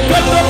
Kan ram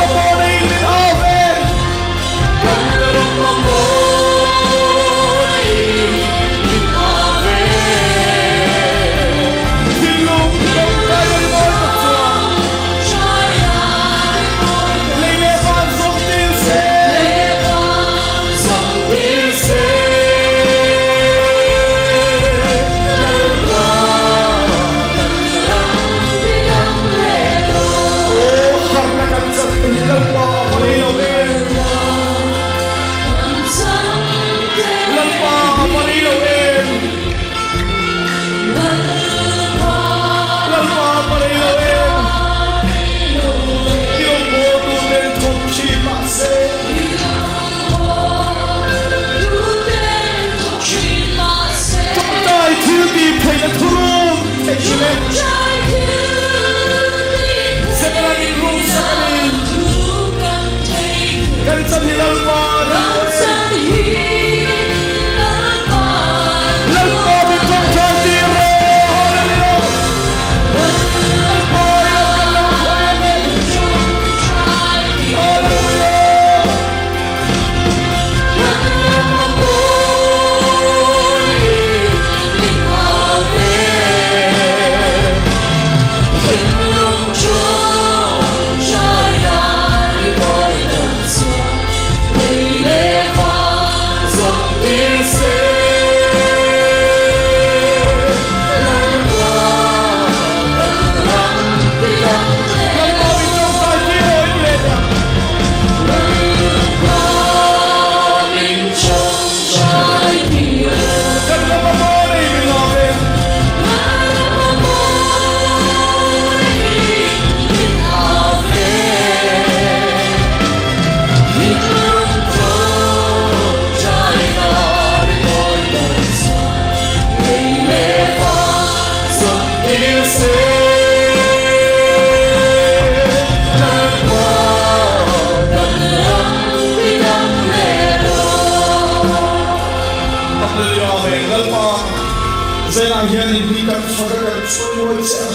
Zainah hian in mi kan fak a kan chawimawi che a.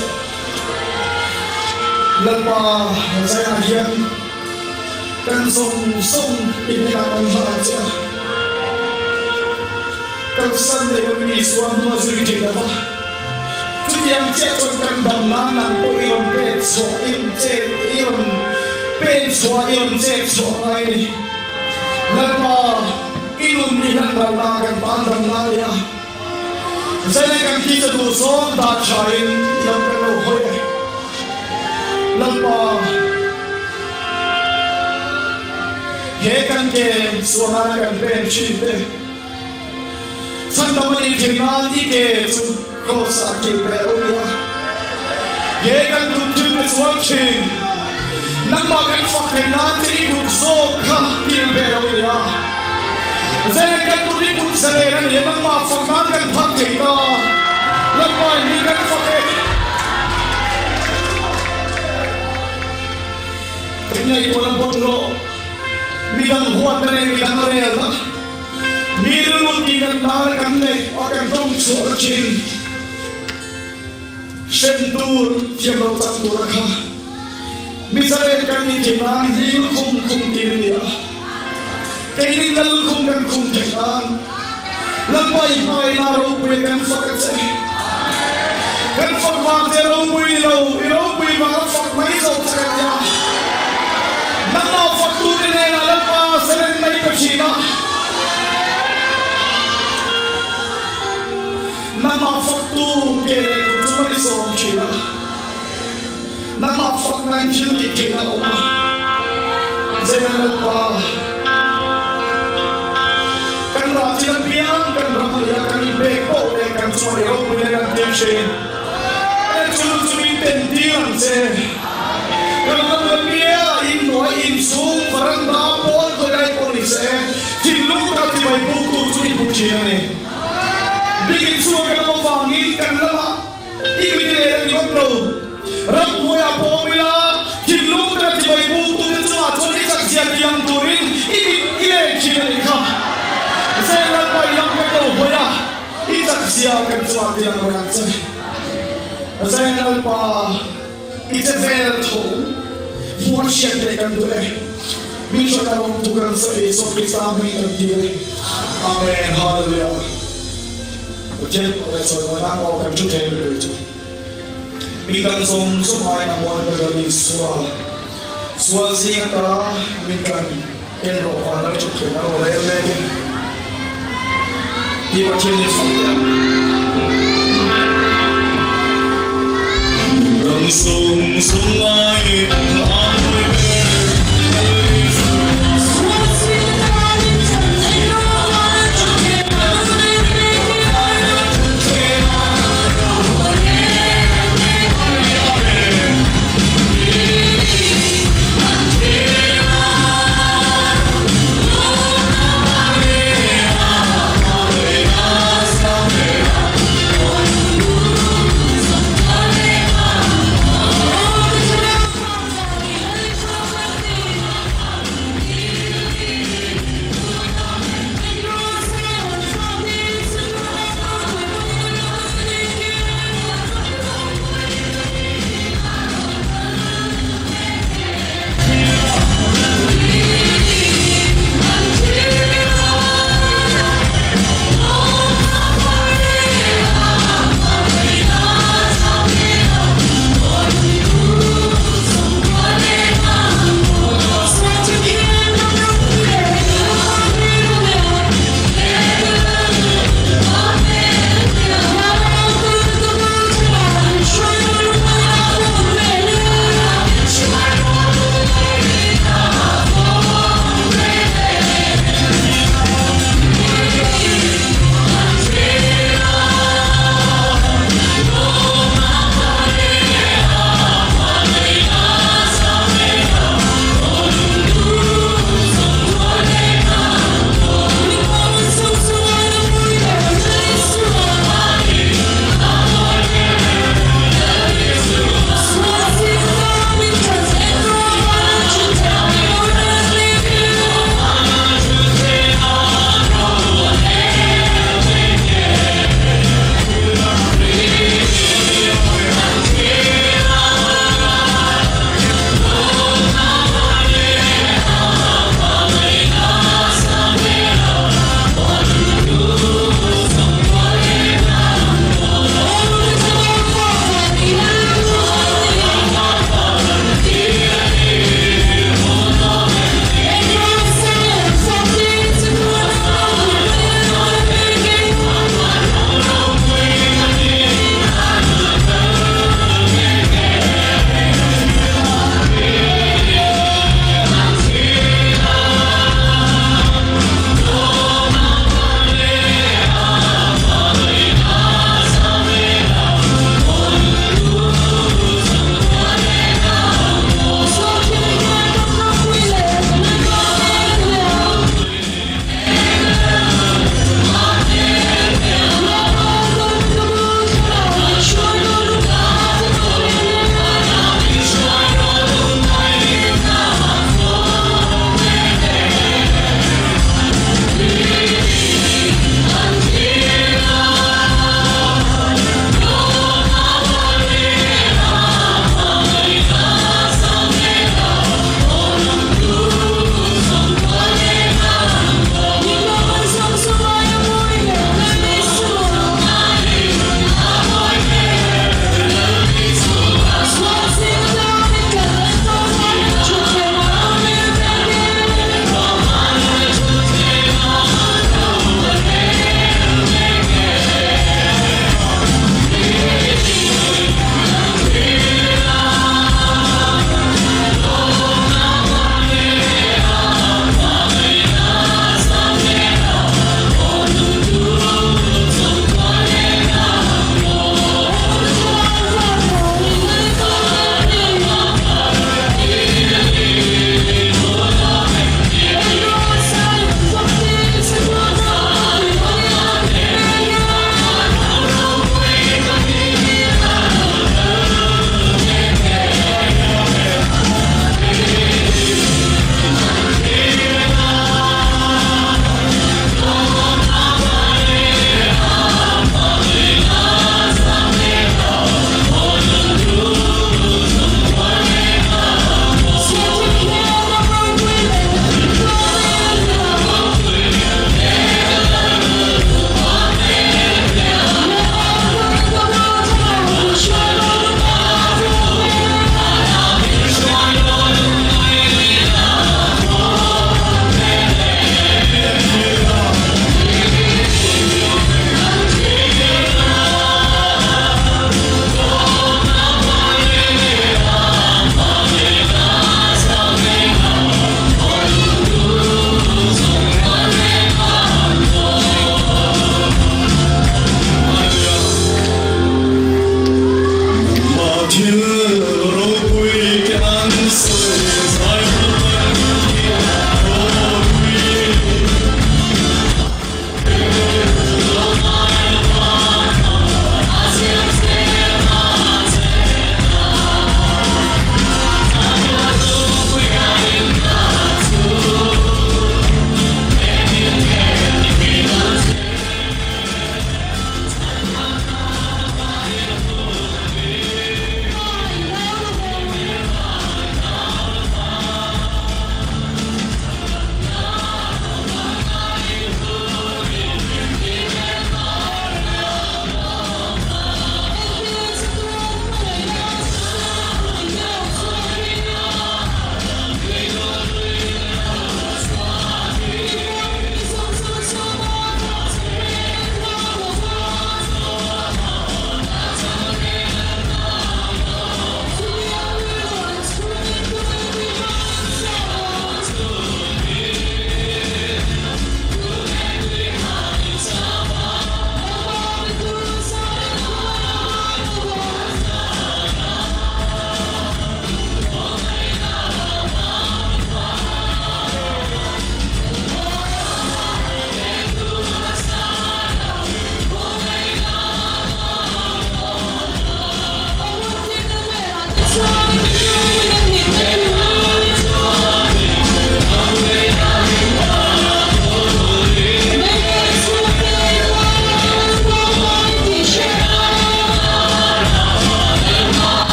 Lalpa zainah hian kan zawng zawng i hnenah kan hlan che a. Kalsan leh kan mi chuan hma zui thei lo va. Chutiang chiah chuan kan dam nan nang pawh i rawn pek chhuah i rawn chet i rawn pen chhuah i rawn chet chhuah ngai a ni. Lalpa i nun i hlan lo na kan tan dam na a nia. Zane kan thi cha duh zawng dah tha in i lam kan lo hawi e. Lalpa he kan ke chuan kan pen thin te. Chhandam a nih theih nan i ke chu Kraws ah kil peh lo nia. He kan duh thil pe chuang thin. Nangmah kan fak theih nan che i kut zawk kha kil peh lo nia. Zen kan kut i kut zalen a nia nangmah fak nan kan phak thei ta. Lalpa in mi kan fak e. Kan ngaihtuahna bawlhhlawh midang huatna leh midang relna. Mi rilru tih kan tar kan neih a kan tawng chhuah na thin. Hrem tur thiam lo chak tur a kha. Mi zalen kan nih theih nan hlim khum khum tir a ni a. Keini lal khum kan khum theih nan Lalpa i hmaina ropui kan fak a che. Kan fak vang che ropui ni lo, i ropui vang a fak mai zawk che kan nia. Nangmah faktute hnenah Lalpa zalen mai ka thin a. Nangmah faktu ke leh kut chu ka ni sawm thin a. Nangmah fakna in thil tih theihna a awm a. Zeiah Lalpa, kan rah chin apiang kan ram a nia kan inpek poh leh kan chuan i ropui leh kan tir thin. E chu chu min ten tir ang che. Kan ram apiang a inhnuai inchhung varanda pawn khawilai pawh ni se thinlung taka tibai puk tu chu i hmu thin a ni. Bikin chhuak kan awm avangin kan lamah i mit leh a ni ngawt lo. Ramhnuaiah pawh awm ila thinlung taka tibai puk tu te chungah chuan i chakzia tiang turin i mit i leng thin a nih kha. Zel Lalpa i lam kan lo hawi a. I chakzia kan chungah tiang rawn ang che. Zai Lalpa, i che vel tho hmuh a hriat leh kan duh e. Min hruai ta lawm thu kan sawi Isua Krista hming kan ti e. Amen. Hallelujah. Pathian pawh leh chawimawi nan aw kan thu thei lutuk chu. Mi dang zawng zawng aiin a muan ber a Isua. Sual zing ata min kan en rawh van lal thut thei a rawn rel mek e. Ti Pathian in fak teh ang. Dang zawng zawng aiin a mawi ber Lal Isua.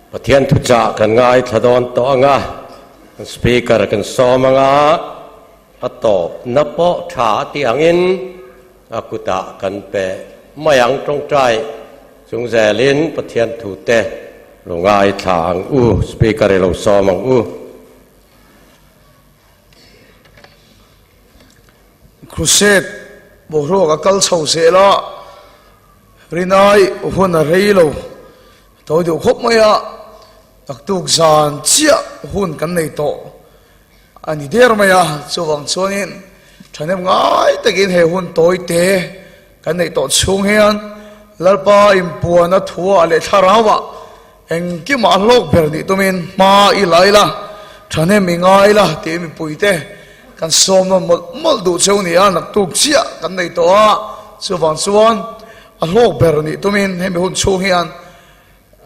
Pathian thuchah kan ngaithla dawn tawh ang a, kan Speaker kan sawm ang a, a tawpna pawh tha a tih angin a kutah kan pe mai ang tawngtai chung zelin Pathian thute lo ngaithla ang u, Speaker i lo sawm ang u. Crusade boruak a kal chho zel a, Rinai hun a rei lo tawi duh khawp mai a, naktuk zan chiah hun kan nei tawh a ni der mai a, chuvang chuanin thahnem ngai takin he hun tawi te kan neih tawh chhung hian Lalpa inpuana thuah leh thlarauah engkimah a hlawk ber nih tumin hma i la ila, thahnem i ngai ila tih mipuite kan sawm nawn mawlh mawlh duh cheu ni a, naktuk chiah kan nei tawh a, chuvang chuan a hlawk ber nih tumin hemi hun chhung hian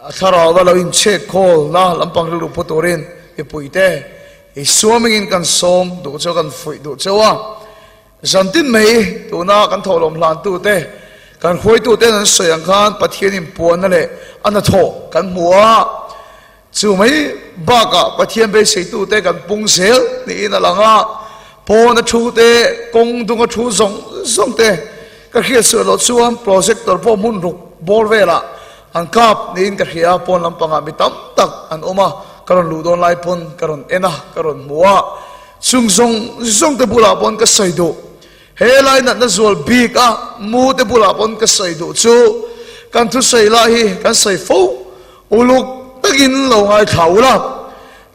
a thlarau a lo inchhet khawlna lampang rilru pu turin mipuite i suamingin kan sawm duh cheu kan fuih duh cheu a. Zantin mai tuna kan thawhlawm hlantute, kan hruaituten an sawi ang khan Pathian inpuanna leh a hnathawh kan hmu a, chu mai bakah Pathian beiseitute kan pung zel niin a lang a, pawna thu te, kawng dunga thu zawng zawng te ka hriat suah loh chuan projector pawh hmun ruk bawr velah an kap niin ka hria a, pawn lampangah mi tam tak an awm a, ka rawn luh dawn lai pawn ka rawn en a, ka rawn hmu a. Chung zawng zawng te bulah pawn ka sawi duh. He lai natna zual bik a mu te bulah pawn ka sawi duh chu kan thusawi lah hi kan sawi fo uluk takin lo ngaithla u la.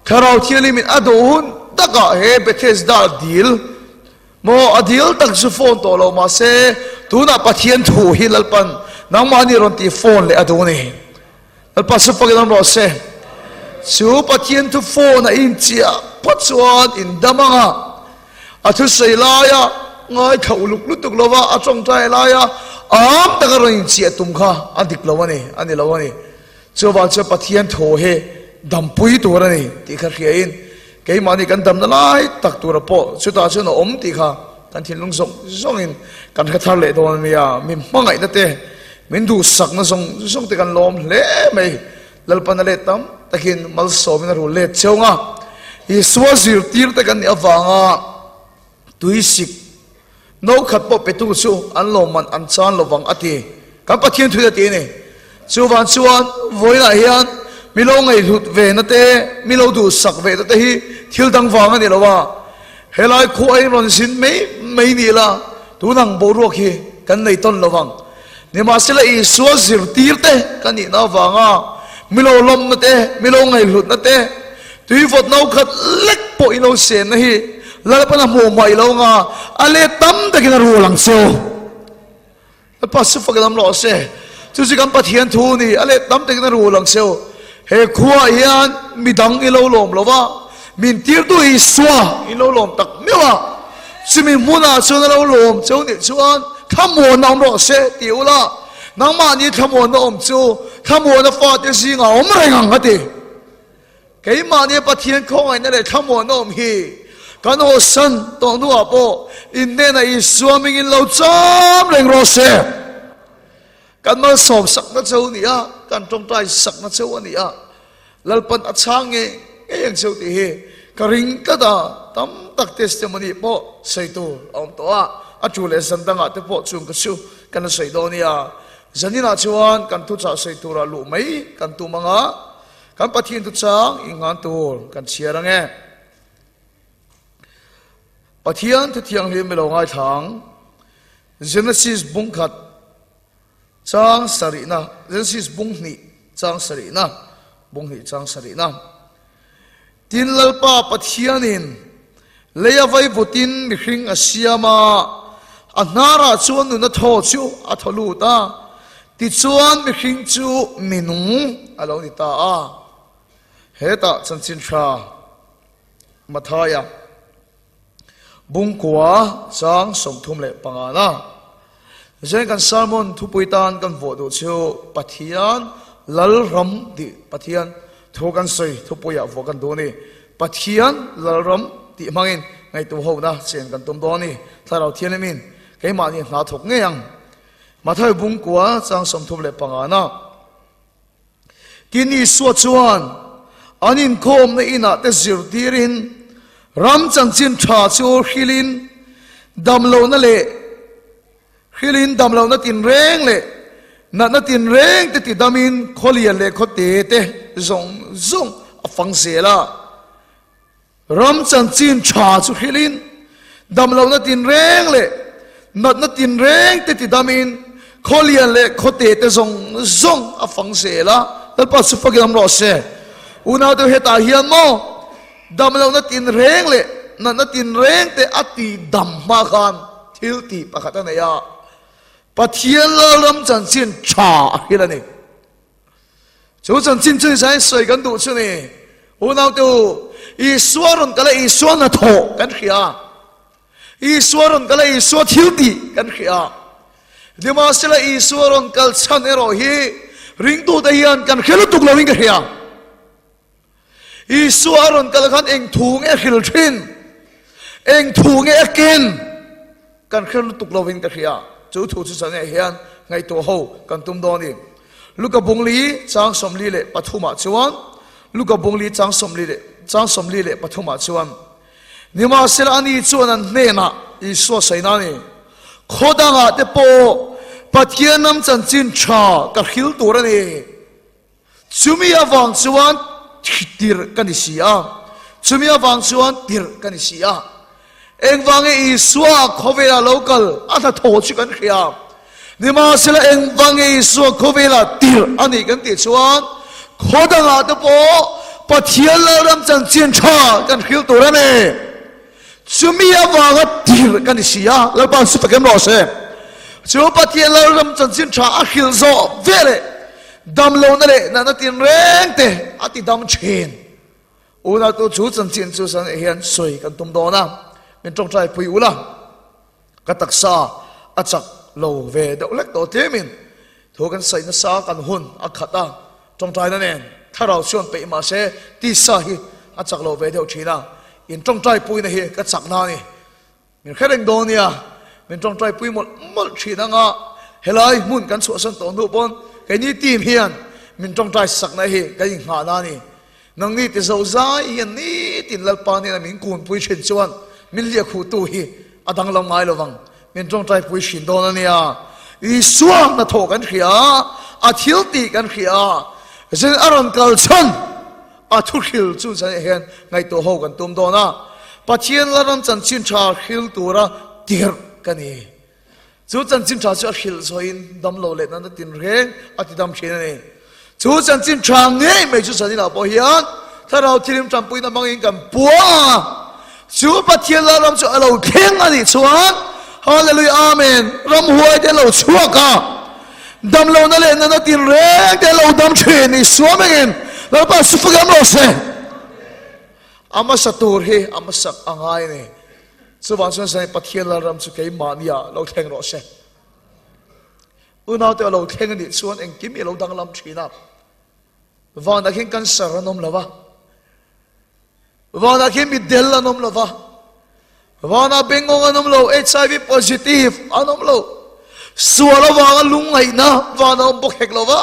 Thlarau Thianghlim in a duh hun takah he Bethesda dil maw a dil tak chu phone tawh lo mahse tunah Pathian thu hi Lalpan nangmahni rawn tih phone leh a duh a ni. Lalpa chu fakin awm rawh se. Chu Pathian thu phone a inchiah phawt chuan in dam ang a, a thusawi laia ngaithla uluk lutuk lova a tawngtai laia am taka rawn inchiah tum kha a dik lo a ni, a ni lo a ni. Chuvang chuan Pathian thu hi dampui tur a ni tih kha hriain keimahni kan damna lai tak tura pawh chutah chuan a awm tih kha Kan thinlung zawng zawngin kan hre thar leh dawn a nia, min hmangaihna te, min duhsakna zawng zawng te kan lawm hle mai. Lalpana let tam takin malsawmin a rul let cheu ang a, Isua zirtir te kan nih avanga tuisik no khat pawh petu chu an lawmman an chan lovang a ti. Kan Pathian thuin a ti a ni. Chuvang chuan vawiinah hian mi lo ngaihhlut ve na te, mi lo duhsak ve na te hi thil dang vang a ni lo a. Helai khua in rawn zin mai mai ni la, tun ang boruak hi kan nei tawn lo vang. Nimahsela Isua zirtir te ka nihna avanga mi lo lawmna te, mi lo ngaihhlutna te, tuivawt no khat lek pawh i lo senna hi Lalpan a hmuh hmaih lo nga a let tam takin a rul ang chu. Lalpa su fak lam rawh se. Chu chu kan Pathian thu a ni. A let tam takin a rul ang che u. He khuaah hian midang i lo lawm lo va, min tirtu Isua i lo lawm tak meuh a. Chumi hmunah chuan a lo lawm che u nih chuan thlamuanna awm rawh se ti ula, nangmahni thlamuanna awm chu thlamuanna fate zingah a awm reng ang a ti. Keimahni Pathian khawngaihna leh thlamuanna awm hi kan hawsan tawh hnuah pawh in hnenah Isua mingin lo cham reng rawh se. Kan malsawm sakna cheu a ni a, kan tawngtai sakna cheu a ni a, Lalpan a chhang ngei ngei ang cheu tih hi ka ring tlat a, tam tak testimony pawh sawi tur a awm tawh a, a tu leh zan dangah te pawh chung ka chu kan la sawi dawn nia. Zaninah chuan kan thuchah sawi turah luh mai kan tum ang a, Kan Pathian chu chang i ngan tur kan chhiar ang e. Pathian thu thianghlim mi lo ngaithlang Genesis bung khat chang sarihna Genesis bung hnih chang sarihna bung hnih chang sarihna Tin Lalpa Pathianin lei a vaivutin mihring a siam a, a hnarah chuan nuna thaw chu a thaw lut a, tichuan mihring chu minung a lo ni ta a. Hetah chanchin tha Mathaia bungkua chang 35 na Zen kan sermon thupui tan kan vuah duh chu Pathian Lalram tih Pathian thu kan sawi thupuiah vuah kan duh a ni. Pathian Lalram tih hmangin ngaihtuah hona chen kan tum dawn a ni. Thlarau Thianghlimin keimahni hna thawk ngei ang. Mathawi bungkua chang 35 na. Tin Isua chuan an inkhawmna inah te zirtirin ram chanchin tha chu hrilhin damlohna leh hrilhin damlohna tinreng leh natna tinreng te tidamin khawlian leh khawte te zawng zawng a fang zel a. Ram chanchin tha chu hrilhin, damlohna tinreng leh natna tinreng te tidamin khawlian leh khawte te zawng zawng a fang zel a. Lalpa chu fakin awm rawh se. Unaute hetah hian maw damlohna tinreng leh natna tinreng te a tihdam hma khan thil tih pakhat a nei a, Pathian Lalram chanchin tha a hril a ni. Chu chanchin chu Isaia sawi kan duh chu ni. Unaute u, Isua rawn kal a, Isua hnathawh kan hria. Isua rawn kal a, Isua thil tih kan hria. Nimahsela Isua rawn kal chhan erawh hi ringtute hian kan hre lutuk loin ka hria. Isua a rawn kal khan eng thu nge a hril thin? Eng thu nge a ken? Kan hre lutuk lovin ka hria. Chu thu chu chane hian ngaihtuah ho kan tum dawn i. Luka bungli chang 43 ah chuan Luka bungli chang sawmli leh chang 43 ah chuan Nimahsela ani chuan an hnenah Isua sawi na ni. Khaw dangah te pawh Pathian ram chanchin tha ka hril tur a ni. Chumi avang chuan tirh ka ni si a, chumi avang chuan tirh ka ni si a. Engvange Isua khawvela lo kal a hnathawh chu kan hria. Nimahsela engvange Isua khawvela tirh a nih kan tih chuan khaw dangah te pawh Pathian Lalram chanchin tha kan hrilh tur a ni. Chumi avanga tirh ka ni si a, Lalpa chu takem rawh se. Chu Pathian Lalram chanchin tha a hrilh zawh veleh damlohna leh natna tinreng te a ti dam thin. Unautu chu chanchin chu san hian sawi kan tum dawn a, min tawngtai pui ula, ka taksa a chak lo ve deuh hlek tawh tlemin thu kan sawi nasa kan hun a khat a, Tawngtaina nen thlarau chuan peih mah se tisa hi a chak lo ve deuh thin a, in tawngtai puina hi ka chak na a ni. Min hre reng dawn nia, min tawngtai pui mawlh mawlh thin anga helai hmun kan chhuahsan tawh hnu pawn keini team hian min tawngtai sakna hi kan inghah na a ni. Nangni ti zo zai hian nitin Lalpa nena min kunpui thin chuan min liakhuhtu hi a danglam ngai lo vang. Min tawngtai pui hrin dawn a nia. Isua hnathawh kan hria a, a thil tih kan hria a, zin a rawn kal chhan a thu hril chu zan hian ngaihtuah ho kan tum dawn a. Pathian la ram chanchin tha hril tura tirh ka ni. Chu chanchin tha chu a hrilh zawhin damlo leh natna tinreng a ti dam thin a ni. Chu chanchin tha ngei mai chu zaninah pawh hian Thlarau Thilim tanpuina hmangin kan puang a, chu Pathian Lalram chu a lo thleng a nih chuan Hallelujah Amen ramhuai te an lo chhuak a, damlohna leh natna tinreng te an lo dam thin Isua mengin Lalpa chu fak em rawh se. A hmasa tur hi a hmasak a ngai a ni. Chuvang chuan zanin Pathian Lalram chu keimahniah lo thleng rawh se. Unaute a lo thleng a nih chuan engkim hi a lo danglam thin a. Vanah khian cancer an awm lo va, vanah khian mitdel an awm lo va, vanah bengngawng an awm lo, HIV positive an awm lo, sual avanga lungngaihna van a awm bawk hek lo va.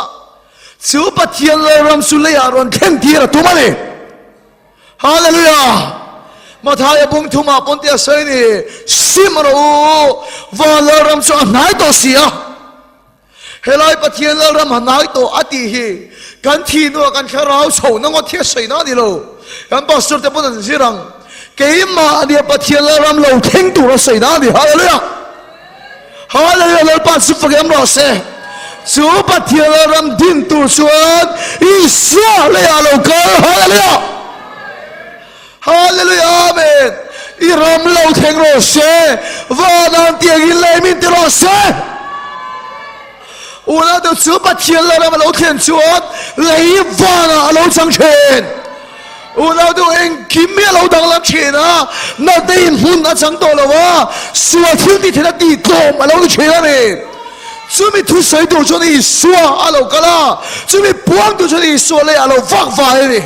Chu Pathian Lalram chu leiah rawn thleng tir a tum a ni. Hallelujah! Mathaia bung thumah pawn tia sawi ni, Sim rawh u, van Lalram chu a hnai tawh si a. Helai Pathian Lalram a hnai tawh a tih hi kan thi hnuah kan thlarau chhohna ngawt hi a sawi na a ni lo. Kan pastor te pawn an zir ang. Keimah ania Pathian Lalram lo thleng tur a sawi na a ni. Hallelujah! Hallelujah! Lalpa chu fak em rawh se. Chu Pathian Lalram din tur chuan Isua leiah lo kal. Hallelujah! Hallelujah! Amen! I ram lo thleng rawh se. Vanang tiangin lei min ti rawh se. Unau chu Pathian Lalram a lo thlen chuan lei vanah a lo chang thin. Unau chu engkim hi a lo danglam thin a, natna in hmun a chang tawh lo a, sual thil tih theihna tih tlawm a lo ni thin a ni. Chumi thusawi tur chuan Isua a lo kal a, chumi puang tur chuan Isua lei a lo vak vai a ni.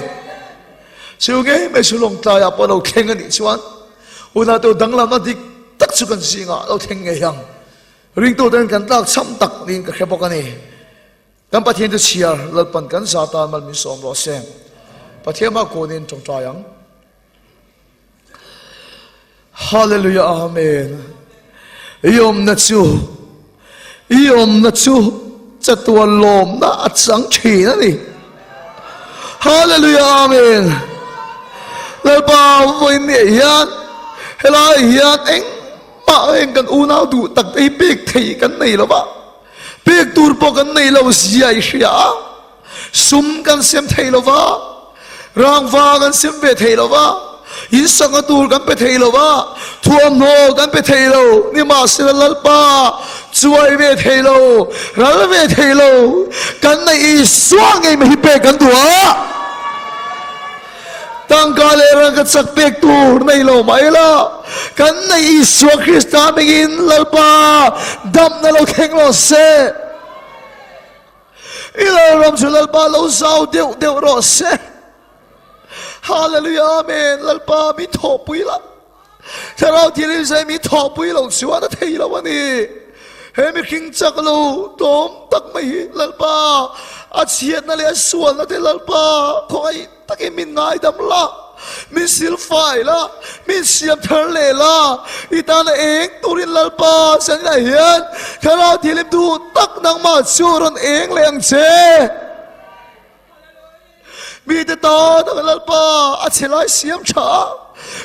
Chu ngei mai chu lawngtlaiah pawh a lo thleng a nih chuan unau te danglamna dik tak chu kan zingah a lo thleng ngei ang. Ringtu ten kan tlak cham tak niin ka hre bawk a ni. Kan Pathian chu chhiar Lalpan kan za tan mal min sawm rawh se. Pathian mah kunin tawngtai ang. Hallelujah Amen. I awmna chu i awmna chu chatuan lawmna a chang thin a ni. Hallelujah Amen. Lalpa vawiin ni ah hian helai hian engmah eng kan unau duh tak te hi pek theih kan nei lo va. Pek tur pawh kan nei lo zia i hria a, sum kan sem thei lo va, rangva kan sem ve thei lo va, in sangha tur kan pe thei lo va, thuamhnaw kan pe thei lo, nimahsela Lalpa chuai ve thei lo, ral ve thei lo, kan neih Isua ngei mai hi pek kan duh a. Tangka leh rangka chak pek tur nei lo mah ila, kan neih Isua Krista hmingin Lalpa damna lo thleng rawh se. I lalram chu Lalpa lo zau deuh deuh rawh se. Hallelujah Amen Lalpa min thawhpui la. Thlarau Thianghlim zai min thawhpui lo chuan a thei lo a ni. He mihring chak lo tawm tak mai hi Lalpa a chhiatna leh a sualna te Lalpa khawngaih takin min ngaidam la, min silfai la, min siam thar leh la, i tana eng turin Lalpa zaninah hian Thlarau Thianghlim duh tak nangmah chu rawn eng leh ang che. Mite tan ang Lalpa a chhe lai siam tha a,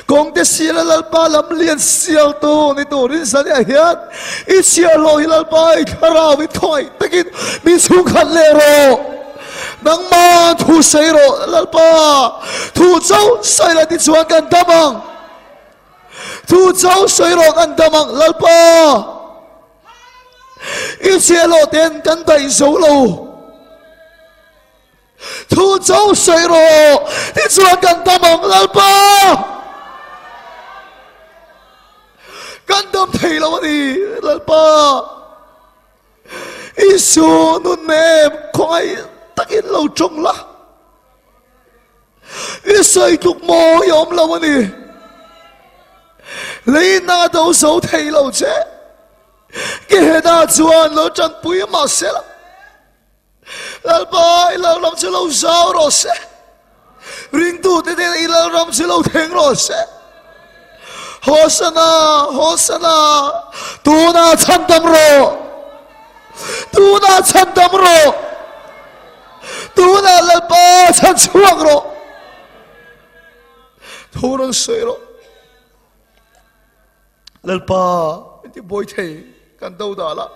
kawngte sial a Lalpa lam lian sial tu ni turin zaniah hian i chhiarhlawh hi Lalpa i thlarau in khawngaih takin mi chhungkhat leh rawh. Nangmah thu sawi rawh Lalpa, thu chauh sawi la tichuan kan dam ang. Thu chauh sawi rawh kan dam ang Lalpa. I chhiarhlawh ten kan daih zo lo. Thu cho sawi rawh, tichuan kan dam ang Lalpa. Kan dam thei lo a ni Lalpa. Isu nun nem khawngaih takin lo tawng la. I sawi tluk mawi a awm lo a ni. Lei na do zo thei lo che. Gehena chuan lo tanpui mahse la. Lalpa, i lalram chu lo zau rawh se. Ringtute nen i lalram chu lo thleng rawh se. Hosana, Hosana, tunah chhandam rawh. Tunah chhandam rawh. Tunah Lalpa chhan chhuak rawh. Thu rawn sawi rawh. Lalpa inti buai thei kan do dah la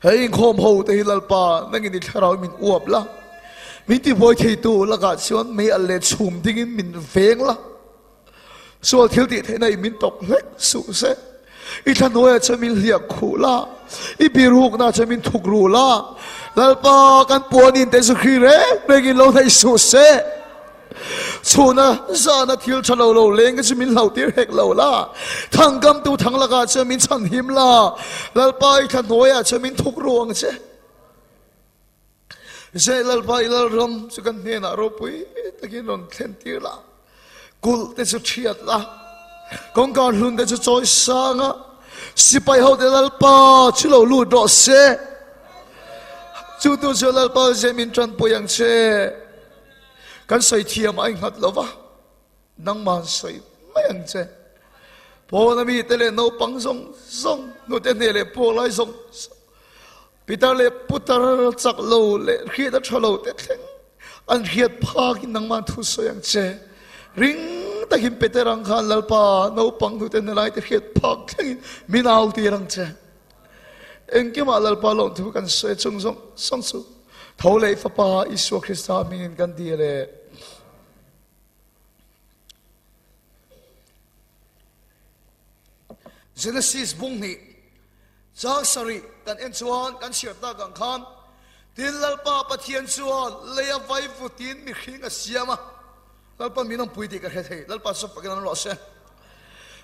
hei inkhawm ho te hi Lalpa nangin i thlarau min uap la min ti buai thei tu lakah chuan mei al leh chhum dingin min veng la sual thil tih theihna i min tawk hlek suh se i thlahnuaiah chuan min hliah khuh la i birukna chuan min thuk ru la Lalpa kan puanin te chu hri reng rengin lo hnaih suh se. Chhuna zana thil tha lo lo leng te chu min hloh tir hek lo la, thangkamtu thang lakah chuan min chhan him la, Lalpa i thla hnuaiah chuan min thuk ru ang che. Zeh Lalpa i lalram chu kan hnenah ropui takin rawn thlen tir la, kulh te chu thiat la, kawngkar hlun te chu chawi sang a, sipai ho te Lalpa chu lo lut rawh se. Chu tu chu Lalpa zeh min tanpui ang che. Kan sawi thiam a inghat lo va, nangman sawi mai ang che. Pawn ami te leh naupang zawng zawng, hnute hneh leh puak lai zawng zawng, pitar leh putar chak lo leh hriat a tha lo te thleng an hriat phakin nangman thu sawi ang che. Ring takin Peter ang khan Lalpa naupang hnute hne lai te hriat phak thlengin min au tir ang che. Engkimah Lalpa lawmthu kan sawi chung zawng zawng chu tho leh Fapa Isua Krista hmingin kan dil e. Genesis bung hnih chang sarih kan en chuan kan chhiar tak ang khan tin Lalpa Pathian chuan leia vaivutin mihring a siam a. Lalpa min awmpui tih ka hre thei. Lalpa chu fakin an rawh se.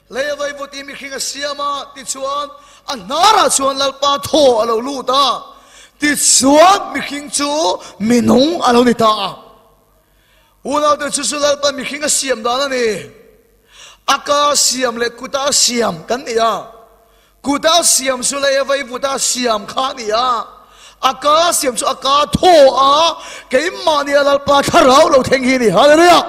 Lei a vaivut i mihring a siam a, tichuan a hnarah chuan Lalpa thaw a lo lut a, tichuan mihring chu minung a lo ni ta a. Unaute chu chu Lalpa mihring a siam dan a ni. A ka siam leh kuta a siam kan ni a. Kuta a siam chu lei a vaivuta a siam kha a ni a. A ka siam chu a ka thaw a, keimahni a Lalpa thlarau lo thleng hi a ni. Hallelujah!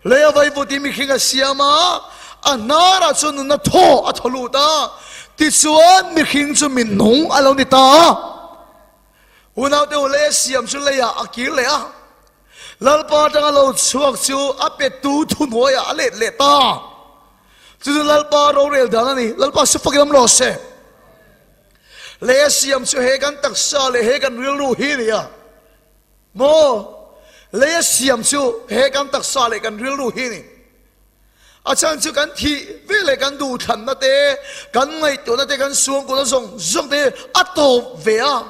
Lei a vaivut in mihring a siam a, a hnarah chuan nunna thaw a thaw lut a, tichuan mihring chu minung a lo ni ta a. Unaute u, lei a siam chu leiah a kir leh a, Lalpa atanga lo chhuak chu a petu thuhnuaiah a let leh ta. Chu chu Lalpa rorel dan a ni. Lalpa su fakin awm rawh se. Lei a siam chu he kan taksa leh he kan rilru hi a ni a. Maw? Lei a siam chu he kan taksa leh kan rilru hi a ni. A chhan chu kan thih ve leh kan duhthlanna te, kan ngaihtuahna te, kan suangkuahna zawng zawng te a tawp ve a.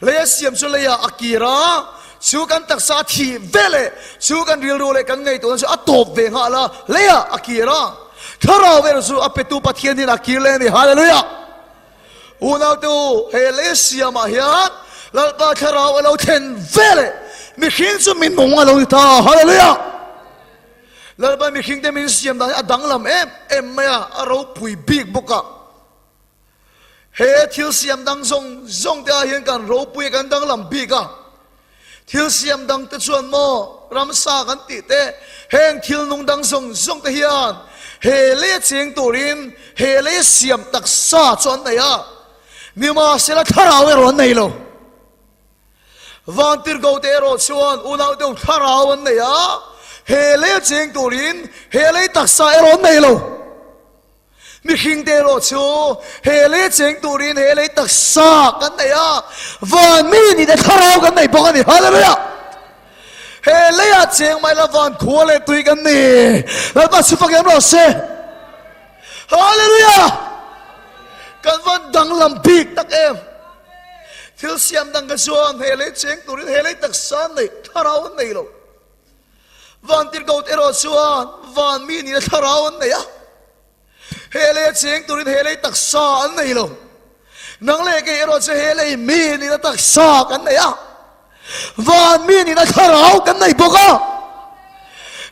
Lei a siam chu leiah a kir a, chu kan taksa a thih ve leh chu kan rilru leh kan ngaihtuahna chu a tawp ve nghal a, leiah a kir a. Thlarau erawh chu a petu Pathian hian a kir leh a ni. Hallelujah! Unaute u, he lei siamah hian Lalpa Thlarau a lo thlen ve leh mihring chu minung a lo ni ta. Hallelujah! Lalpa mihringte min siam dan hi a danglam em em mai a, a ropui bik bawk a. He thil siam dang zawng zawng te ah hian kan ropui a, kan danglam bik a. Thil siam dang te chuan maw ramsa kan tih te, heng thil nung dang zawng zawng te hian he lei a cheng turin he lei a siam taksa chu an nei a, nimahsela thlarau erawh an nei lo. Vantirhkoh te erawh chuan unau deuh thlarau an nei a, he lei a cheng turin he lei taksa erawh an nei lo. Mihring te erawh chu he lei cheng turin he lei taksa kan nei a, van mi ni te thlarau kan nei bawk a ni. Hallelujah! He leiah cheng mai la van khua leh tui kan ni. Lalpa chu fak em rawh se. Hallelujah! Kan van danglam bik tak em. Thil siam dang ka chuan he lei cheng turin he lei taksa nei thlarau an nei lo. Vantirhkoh erawh chuan van mi nihna thlarau an nei a, he lei a cheng turin he lei taksa an nei lo. Nang leh kei erawh chu he lei mi nihna taksa kan nei a, van mi nihna thlarau kan nei bawk a.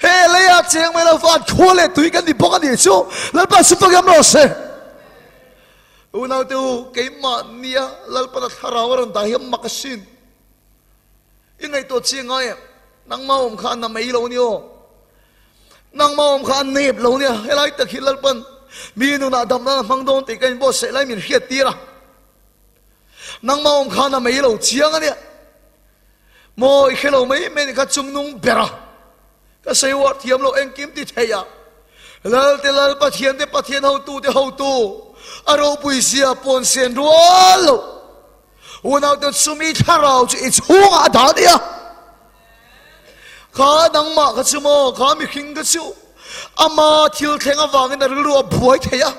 He leia cheng mai lo van khua leh tui kan ni bawk a nih chu Lalpa chu fak em rawh se. Unaute u, keimahnia Lalpana thlarau a rawn dah hi a mak asin. I ngaihtuah chiang ngai em? Nangmah awm kha a na mai lo a ni aw. Nangmah awm kha a nep lo nia. Helai tak hi Lalpan mi nunah damna a hmang dawn tih ka inbuatsaih lai min hriat tir a. Nangmah awm kha a na mai lo chiang a nia. Maw i hre lo mai mai nih kha chungnung ber a. Ka sawi uar thiam lo engkim ti thei a. Lalte Lal Pathian te Pathian hotu te hotu a ropui zia pawn sen rual lo. Unaute chumi thlarau chu i chhungah a dah nia. Kha nangmah kha chu maw, kha mihring kha chu ama thil thleng avangin a rilru a buai thei a,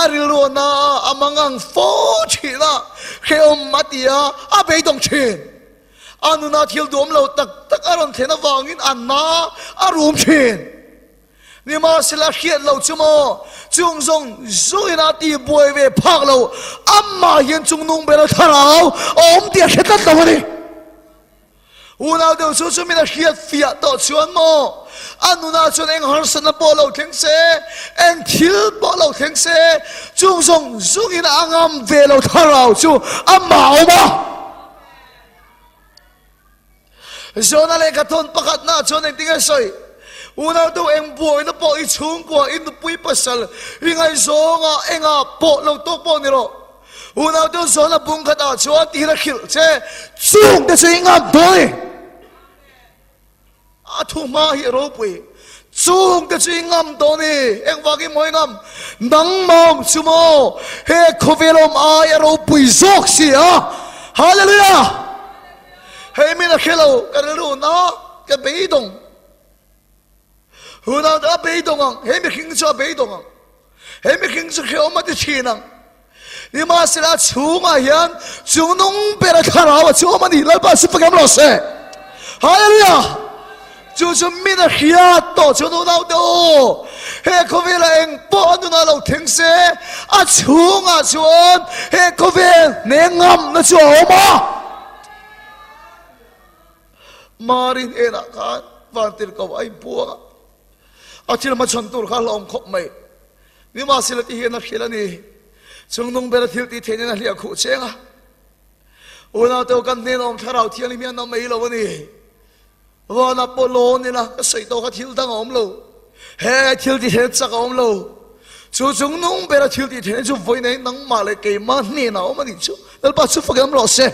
a rilru a na a, a mangang fo thin a, hrehawm a ti a, a beidawng thin. A nuna thil duam lo tak tak a rawn thlen avangin a na a rum thin. Nimahsela hriat lo chu maw, chung zawng zawngin a ti buai ve phak lo, amah hian chung nung ber a thlarau a awm tih a hre tlat lo a ni. Unau deuh chu chu min a hriat fiah tawh chuan maw, a nunah chuan eng harsatna pawh lo thleng se, eng thil pawh lo thleng se, chung zawng zawngin a ngam ve lo thlarau chu amah a awm a. Jona lehkha thawn pakhatna chuan engtin nge sawi? Unautu eng buaina pawh i chhungkua, i nupui pasal, i ngaihzawnga engah pawh lo tawk pawh ni rawh. Unautu Jona bung khatah chuan tihin a hrilh che, Chungte chu i ngam dawn i. A thu hma hi a ropui. Chungte chu i ngam dawn i. Engvangin maw i ngam? Nangmah awm chu maw? He khawvel awm ai a ropui zawk si a. Hallelujah! Hei min a hre lo, ka rilru na, ka beidawng. Hunah a beidawng ang, he mihring chu a beidawng ang. He mihring chu hrehawm a ti thin ang. Nimahsela a chhungah hian chungnung ber a thlarau a chu awm a ni. Lalpa chu fak em rawh se. Hallelujah! Chu chu min a hriat tawh chuan unau te aw, he khawvelah eng pawh a nunah lo thleng se, a chhungah chuan he khawvel hne ngamna chu a awm a. Mari hnenah khan vantirhkoh a inpuang a, a thil hmachhawn tur kha a hlauhawm khawp mai. Nimahsela ti hian a hrilh a ni, Chungnung bera thil tih theihna in a hliah khuh cheng a. Unaute kan hnen awm Thlarau Thianghlim hian a mai lo a ni. Vana pawh lawn ila ka sawi tawh kha thil dang a awm lo. He thil ti then chak a awm lo. Chu chung nung bera thil ti then chu vawi nei nangmah leh keimah hnenah a awm a nih chu. Lalpa chu fak em rawh se.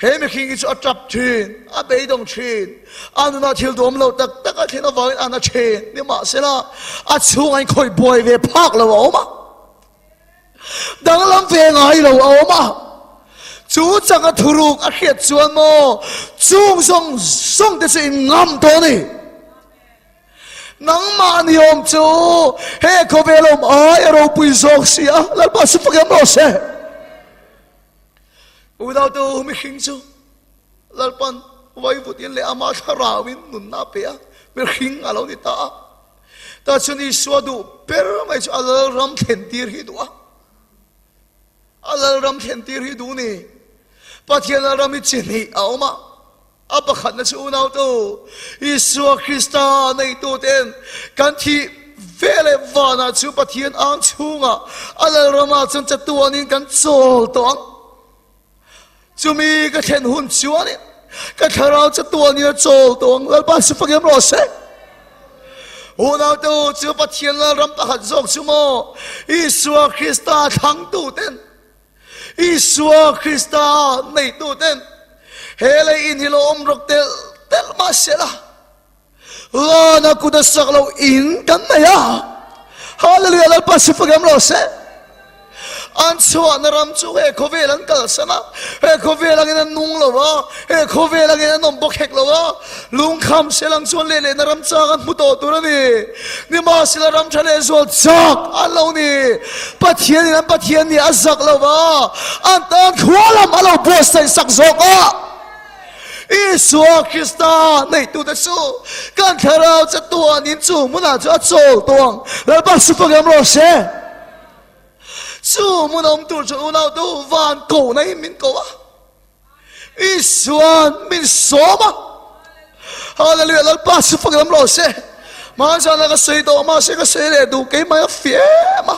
He mihring hi chu a tap thin, a beidawng thin, a nunah thil duhawm lo tak tak a thlen avangin a na thin. Nimahsela, a chhungah in khawih buai ve phak lo a awm a. Danglam ve ngai lo a awm a. Chu changa thuruk a hriat chuan maw chung zawng zawng te chu in ngam tawh a ni. Nangmah ni awm chu he khawvel awm ai a ropui zawk si a, Lalpa chu fak em rawh se. Unautu mihring chu Lalpan vaivutin leh ama thlarauin nunna a pe a, mihring a lo ni ta a. Ta chuan Isua duh ber mai chu a lalram thlen tir hi duh a. A lalram thlen tir hi duh ni. Pathian lalram hi chi hnih a awm a. A pakhatna chu unautu Isua Krista neituten kan thih ve leh vanah chu Pathian ang chhungah a lalramah chuan chatuanin kan chawl tawh ang. Chumi ka thlen hun chuanin ka thlarau chatuanin a chawl tawh ang. Lalpa chu fak em rawh se. Unautu chu Pathian lalram pakhat zawk chu maw Isua Krista thlangtuten Isua Krista neituten he lei in hi lo awm rawk telh telh mah sela Lana kut a sak lo in kan nei a. Hallelujah Lalpa si fak em rawh se. An chhuahna ram chu he khawvel an kalsan a, he khawvel angin an nung lo a, he khawvel angin an awm bawk hek lo a, lungkham selang chuan leh lehna ram chang an hmu tawh tur a ni. Nimahsela ram tha leh zual chak an lo ni. Pathianin an Pathian nih a zak lo va, an tan khua lam a lo buatsaih sak zawk a. Isua Krista neihtute chu kan thlarau chatuanin chu hmunah chu a chawl tawh ang. Lalpa chu fak em rawh se. Chu hmun awm tur chu unautu van kohna in min ko a. Isuan min sawm a. Hallelujah Lalpa chu fak em rawh se. Hmanzana ka sawi tawh mahse ka sawi leh duh keimah a fiam a.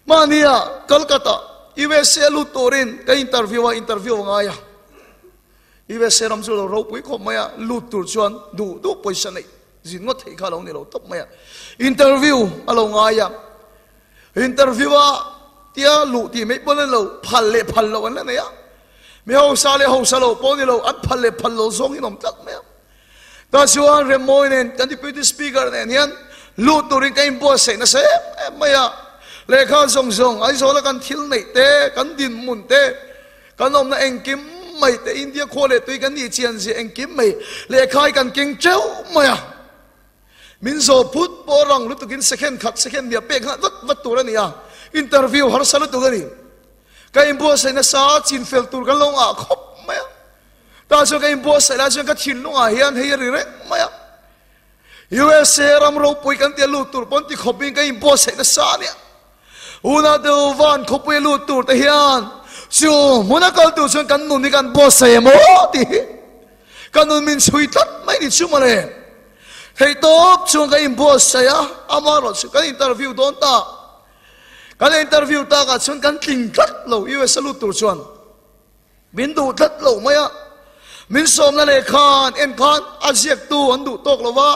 Mahnia Kolkata, USA lut turin ka interview a, interview a ngai a. USA ram chu lo ropui khawp mai a, lut tur chuan duh duh pawisa neih zin ngawt theih kha a lo ni lo tawp mai a. Interview a lo ngai a, interview a tia luh tih mai pawn a ni lo, phal leh phal loh an la nei a. Mi hausa leh hausa lo pawh a ni lo, an phal leh phal lo zawng in awm tlat mai a. Tah chuan Remmawi nen kan Deputy Speaker nen hian lut turin ka inbuatsaih nasa em em mai a. Lehkha zawng zawng Aizawla kan thil neih te, kan dinhmun te, kan awmna engkim mai te, India khua leh tui kan nih chian zia engkim mai lehkha hi kan keng teuh mai a. Min zawh phut pawh rang lutukin second khat second hnih a pek nghal vat vat tur a ni a, interview harsa lutuk a ni. Ka inbuatsaih nasa chinfel tur kan lo ngah khawp mai a. Tah chuan ka inbuatsaih lai chuan ka thinlungah hian hei a ri reng mai a. USA ram ropui kan tia lut tur pawn ti khawpin ka inbuatsaih nasa a nia. Unau te van khawpui a lut tur te hian chu hmuna kal tur chuan kan nun hi kan buatsaih em aw tih hi ka nun min chhui tlat mai ni chu mawle. Theihtawp chuan ka inbuatsaih a, amaherawhchu kan interview dawn ta. Kan interview takah chuan kan tling tlat lo USA lut tur chuan. Min duh tlat lo mai a, min sawmna leh khan en khan a ziaktu an duh tawk lo va,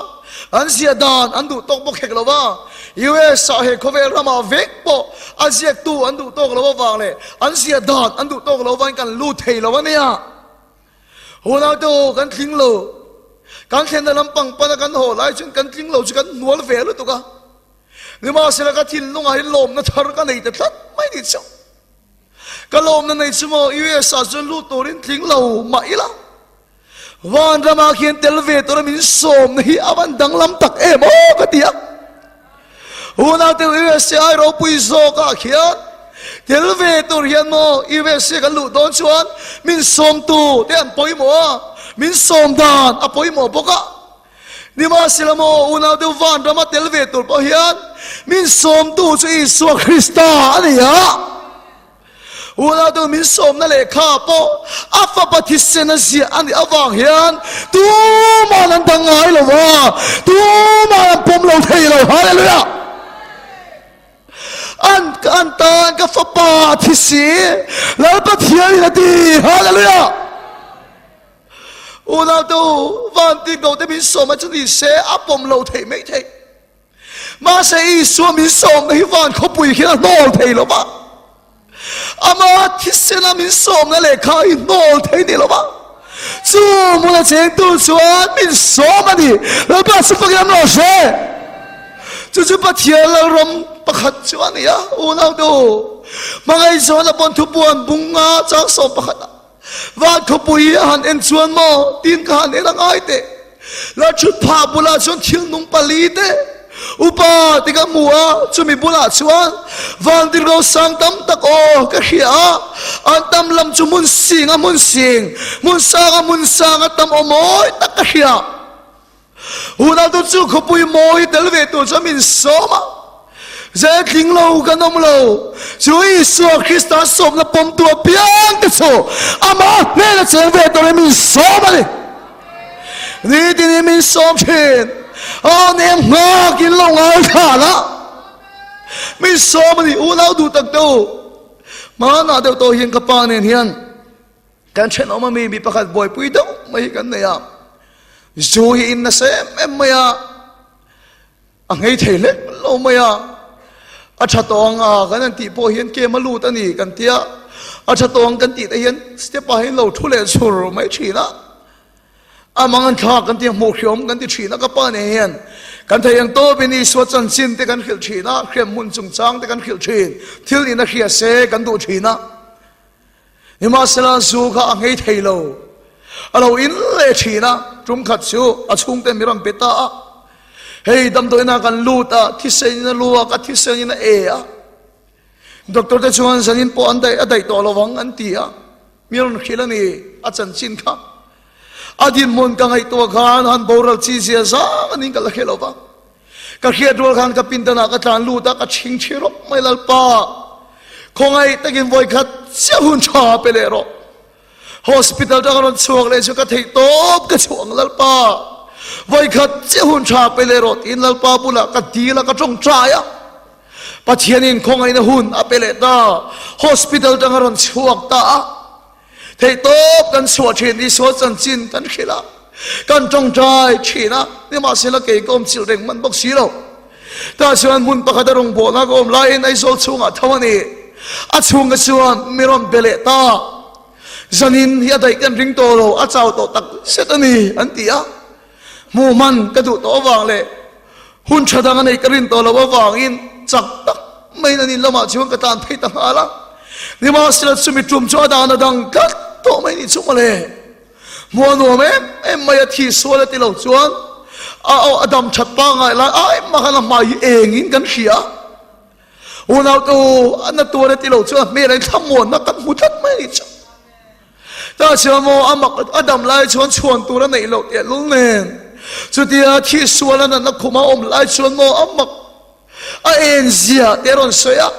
an ziah dan an duh tawk bawk hek lo va, US ah he khawvel ramah vek pawh a ziaktu an duh tawk lo avang leh an ziah dan an duh tawk lo avangin kan lut thei lo a nia. Hunau te u kan tling lo, kan thlenna lampang pana kan haw lai chuan kan tling lo chu kan hnual ve lutuk a, nimahsela ka thinlungah hi lawmna thar ka nei ta tlat mai ni chauh. Ka lawmna nei chu maw US ah chuan lut turin tling lo mah ila vanram ah khian tel ve tura min sawmna hi a van danglam tak em aw ka ti a. Unau te USA ai ropui zawk ah khian tel ve tur hian maw USA kan luh dawn chuan min sawmtu te an pawimawh a, min sawm dan a pawimawh bawk a. Nimahsela maw unau deuh vanrama tel ve tur pawh hian min sawmtu chu Isua Krista a ni a. Unau deuh min sawmna lehkha pawh a fapa thisen a ziah a nih avang hian tuman an dang ngai lo va, tuman an pawm lo thei lo. Hallelujah! An an tan ka fapa a thi si. Lal Pathian in a ti. Hallelujah! Unau te u, van ti ko te min sawm a chu ni se a pawm lo theih mai theih. Mahse Isua min sawmna hi van khawpui hian a hnawl thei lo va. Ama thisena min sawmna lehkha hi hnawl thei ni lo va. Chu hmuna chengtu chuan min sawm a ni. Lalpa chu fakin an rawn hre. Chu chu Pathian lalram pakhat chu a ni a, unau te u. Hmangaihzawn a pawn thupuan bunga chang sawm pakhat a. Van khawpui hi a han en chuan maw tin ka han en a ngai teh. La thut phah bulah chuan thil nung pali te upa te ka hmu a, chumi bulah chuan van tirhko sang tam tak aw ka hria a, an tam lam chu hmun sing a hmun sing, hmun sang a hmun sang a tam aw mawi tak ka hria. Unau chu khawpui mawi tel ve tur chuan min sawm a, Zel tling lo kan awm lo. Chu Isua Krista sawmna pawmtu apiang te chu amah hnena cheng ve turin min sawm a ni. Nitin in min sawm thin. Aw nem nghak in lo ngai thlan a. Min sawm a ni. Unau duh tak te u. Hmanah deuh tawh hian ka pa nen hian Kan thenawm ami mi pakhat buaipui deuh mai hi kan nei a, zu hi in nasa em em mai a, a nghei thei hlek lo mai a, a tha tawh ang a kan han tih pawh hian kem a lut a ni kan tia, a tha tawh ang kan tih te hian step ah hian lo thu leh chhur mai thin a. A mang an thlak kan ti a, hmuh hriawm kan ti thin a, ka pa nen hian kan thei ang tawpin Isua chanchin te kan hrilh thin a, hriam hmun chungchang te kan hrilh thin, thil in a hria se kan duh thin a. Nimahsela zu kha a nghei thei lo. A lo in leh thin a, tum khat chu a chhungte mi rawn pe ta a. Hei damdawiinah kan lut a, thisen in a lu a, ka thisen in a e a. Doctor te chuan zanin pawh an daih a daih tawh lo vang an ti a, mi rawn hrilh a ni a chanchin kha. A dinhmun ka ngaihtuah khan han boral chi zia zang anin ka la hre lo va. Ka hriat rual khan ka pindanah ka tlan lut a, ka chhingchhi rawp mai Lalpa, khawngaih takin vawikhat chiah hun tha pe leh rawh. Hospital tang a rawn chhuak leh chu ka theih tawp ka chhuah ang Lalpa, vawikhat chiah hun tha pe leh rawh tiin Lalpa bulah ka dil a, ka tawngtai a. Pathianin khawngaihna hun a pe leh ta, hospital tang a rawn chhuak ta a. Theihtawp kan chhuah thin, Isua chanchin kan hrilh a, kan tawngtai thin a, nimahsela kei ka awm chilh reng hman bawk si lo. Tah chuan hmun pakhat a rawn bawhna ka awm laiin Aizawl chhungah tho a ni. A chhungte chuan mi rawn be leh ta. Zanin hi a daih kan ring tawh lo, a chau tawh tak zet a ni, an ti a. Hmuh hman ka duh tawh avang leh hun tha dang a neih ka rin tawh loh avangin chak tak maiin an in lamah chuan ka tlan phei ta nghal a. Nimahsela chumi tum chu a dan a dang tlat tawh mai nih chu mawle. Hmuh a nuam em em mai a, thih sual a ti lo chuan a aw a dam that pangngai lai ai mah khan a hmai hi engin kan hria. Unau te u, a na tuar a ti lo chuan a hmel ah hian thlamuanna kan hmu tlat mai nih chu. Ta chuan maw a mak a dam lai chuan chhuan tur a neih loh teh lul nen chutia thih sual a natna khum a awm lai chuan maw a mak a en zia te a rawn sawi a,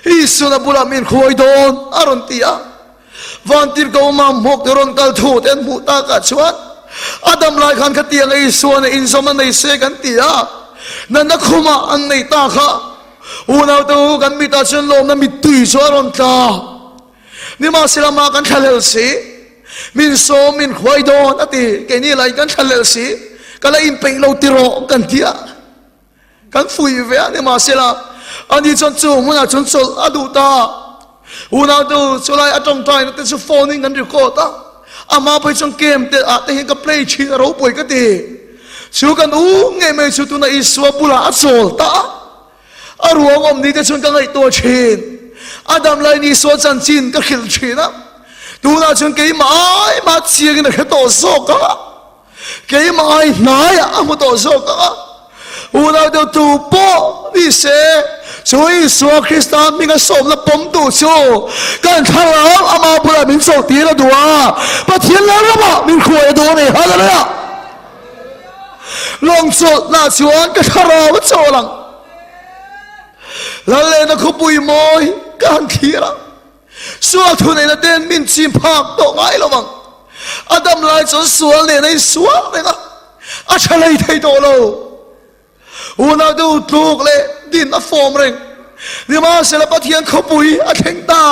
Isuan a bulah min khuai dawn a rawn ti a, Vantirhkoh awma hmawk te rawn kal thu te an hmuh takah chuan a dam lai khan khatiang a Isuan a inzawm a nei se kan ti a, natna khumah an nei ta kha unaute u kan mitah chuan lawmna mittui chu a rawn tla. Nimahsela mah kan thlahlel si, min sawm min hruai dawn a ti, keini lah in kan thlahlel si, ka la inpeih lo ti rawh kan ti a, kan fuih ve a, nimahsela ani chuan chu hmunah chuan chawlh a duh ta. Unautu chulai a tawngtaina te chu phone in kan record a, amah pawh hi chuan game te ah te hian ka play thin a ropui ka ti. Chu kan u ngei mai chu tuna Isua bulah a chawl ta a. A ruang awm ni te chuan ka ngaihtuah thin. A dam lai ni sual chanchin ka hrilh thin a. Tunah chuan keimah ai mah chiangin a hre tawh zawk ang a. Keimah ai hnaiah a hmu tawh zawk ang a. Unau deuh tu pawh ni se, chu Isua Krista hminga sawmna pawmtu chu kan thlarau ama bulah min chawlhtir a duh a, Pathian Lalramah min hruai a duh a ni. Hallelujah! Lawng chawlhna chuan ka thlarau a chawl ang. Lalena khawpui mawi ka han thlir a, sual thuneihna ten min chim phak tawh ngai lo ang. A dam lai chuan sual nen a insual reng a, a tha lei thei tawh lo. Unau deuh tluk leh din a fawm reng. Nimahsela Pathian khawpui a thleng ta.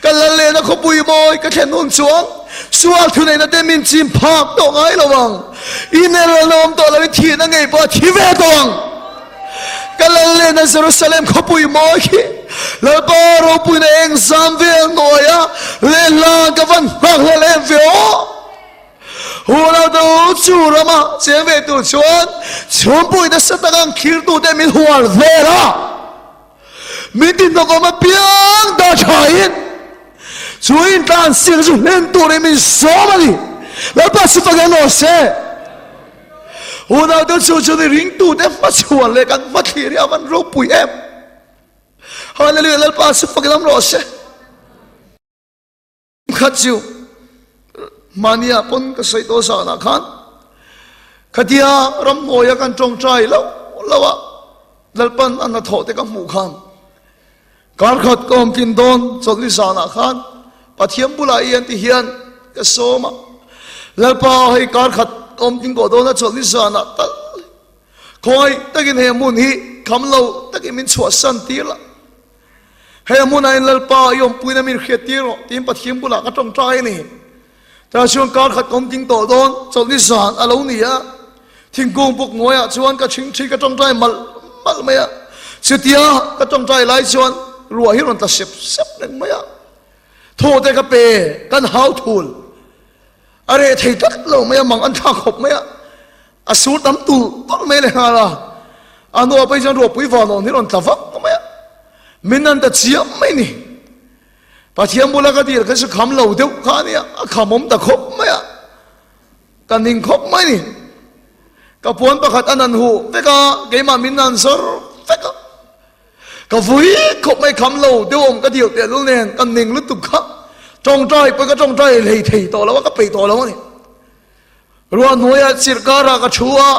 Ka lal lehna khawpui mawi ka thlen hun chuan sual thuneihna te min chim phak tawh ngai lo ang. Inel a lawm tawh loin thihna ngei pawh a thi ve tawh ang. Ka lal lehna Jerusalem khawpui mawi khi Lalpa ropuina eng zam vel hnuaia lehlang ka van nghakhlel em ve aw. Hunah chu chu rama cheng ve tur chuan chhungpui nasa taka an khirtute min hual vel a, min tinhnawkawm apiang dah thain chu intlan siak chu hlen turin min sawm a ni. Lalpa chu fak eng rawh se. Hunah chu chu ni ringtute hmachhuan leh kan hmathlir hi a van ropui em. Hallelujah Lalpa chu fak lam rawh se. Khat chu mahnia pawn ka sawi tawh zanah khan khatia ramhnuaia kan tawngtai lo lo a Lalpan a hnathawh te ka hmuh khan kar khat ka awm tlin dawn chawlhni zanah khan Pathian bulah i an ti hian ka sawm a Lalpa hei kar khat ka awm tling kawh dawn a chawlhni zanah tal khawngaih takin he hmun hi kham lo takin min chhuahsan tir la Hei a hmunah in Lalpa i awmpuina min hriat tir rawh tiin Pathian bulah ka tawngtai a ni. Tah chuan kar khat ka awm ding tawh dawn, chawlhni zan a lo ni a. Thingkung buk hnuaiah chuan ka thingthi ka tawngtai malh malh mai a. Chutia ka tawngtai lai chuan ruah hi rawn tla sep sep reng mai a. Thaw te ka pe, kan hau thul. A reh thei tlat lo mai a, mang an thlak khawp mai a. A sur tam tulh tulh mai lehnghal a, a hnuah pawh hi chuan ruahpui vanawn hi rawn tla vak mai a, min an ta chiam mai ni. Pathian bula ka dil kha chu kham lo deuh kha a nia, a khamawm ta khawp mai a, ka ning khawp mai ni. Ka puan pakhat a nan huh vek a, keimah min nan zawr vek a, ka vui khawp mai kham lo deuh awm ka dil tehlul nen ka ning lutuk kha, tawngtai pawh ka tawngtai hlei thei tawh lo a, ka peih tawh lo a ni. Ruah hnuaiah chirhkarah ka thu a,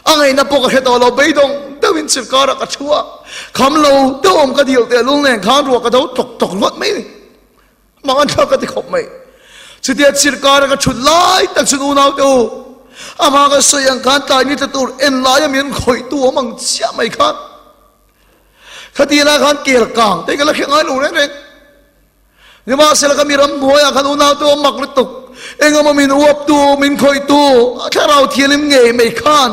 a ngaihna pawh ka hre tawh lo, beidawng deuhin chirhkarah ka thu a, kham lo deuh awm ka dil tehlul nen khan ruah ka do tawk tawk luat mai ni. Mang an thlak ka ti khawp mai. Chutia chirhkara ka thut lai tak chuan unau te u, amah ka sawi ang khan tlai ni tla tur en laia min khawihtu awm ang chiah mai khan khati lai khan kel kang te ka la hre ngai lo reng reng. Nimahsela ka mi ramhnuaiah khan unaute awm mak lutuk, engemaw min uaptu, min khawihtu, a thlarau thianghlim ngei mai khan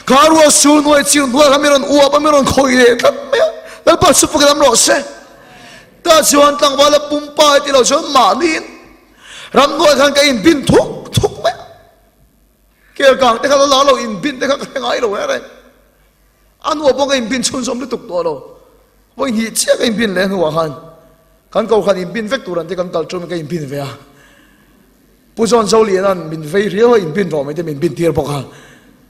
kha rual sur hnuai chir hnuai kha min rawn uap a, min rawn khawih leh tlat mai a, Lalpa chu fak lam rawh se. Tah chuan tlangval a pumpa e ti lo chuan mahniin ramhnuai khan ka inbin thuk thuk mai a, kelkang te kha la la lo inbin te kha ka hre ngai lo reng reng. A hnuah pawh ka inbin chhunzawm lutuk tawh lo. Vawi hnih chiah ka inbin leh hnuah khan kan kohhran inbin vek tur an te kan kal ṭum in ka inbin ve a. Pu John Zoliana'n min vei riau a inbin rawh mai te min bin tir bawk a.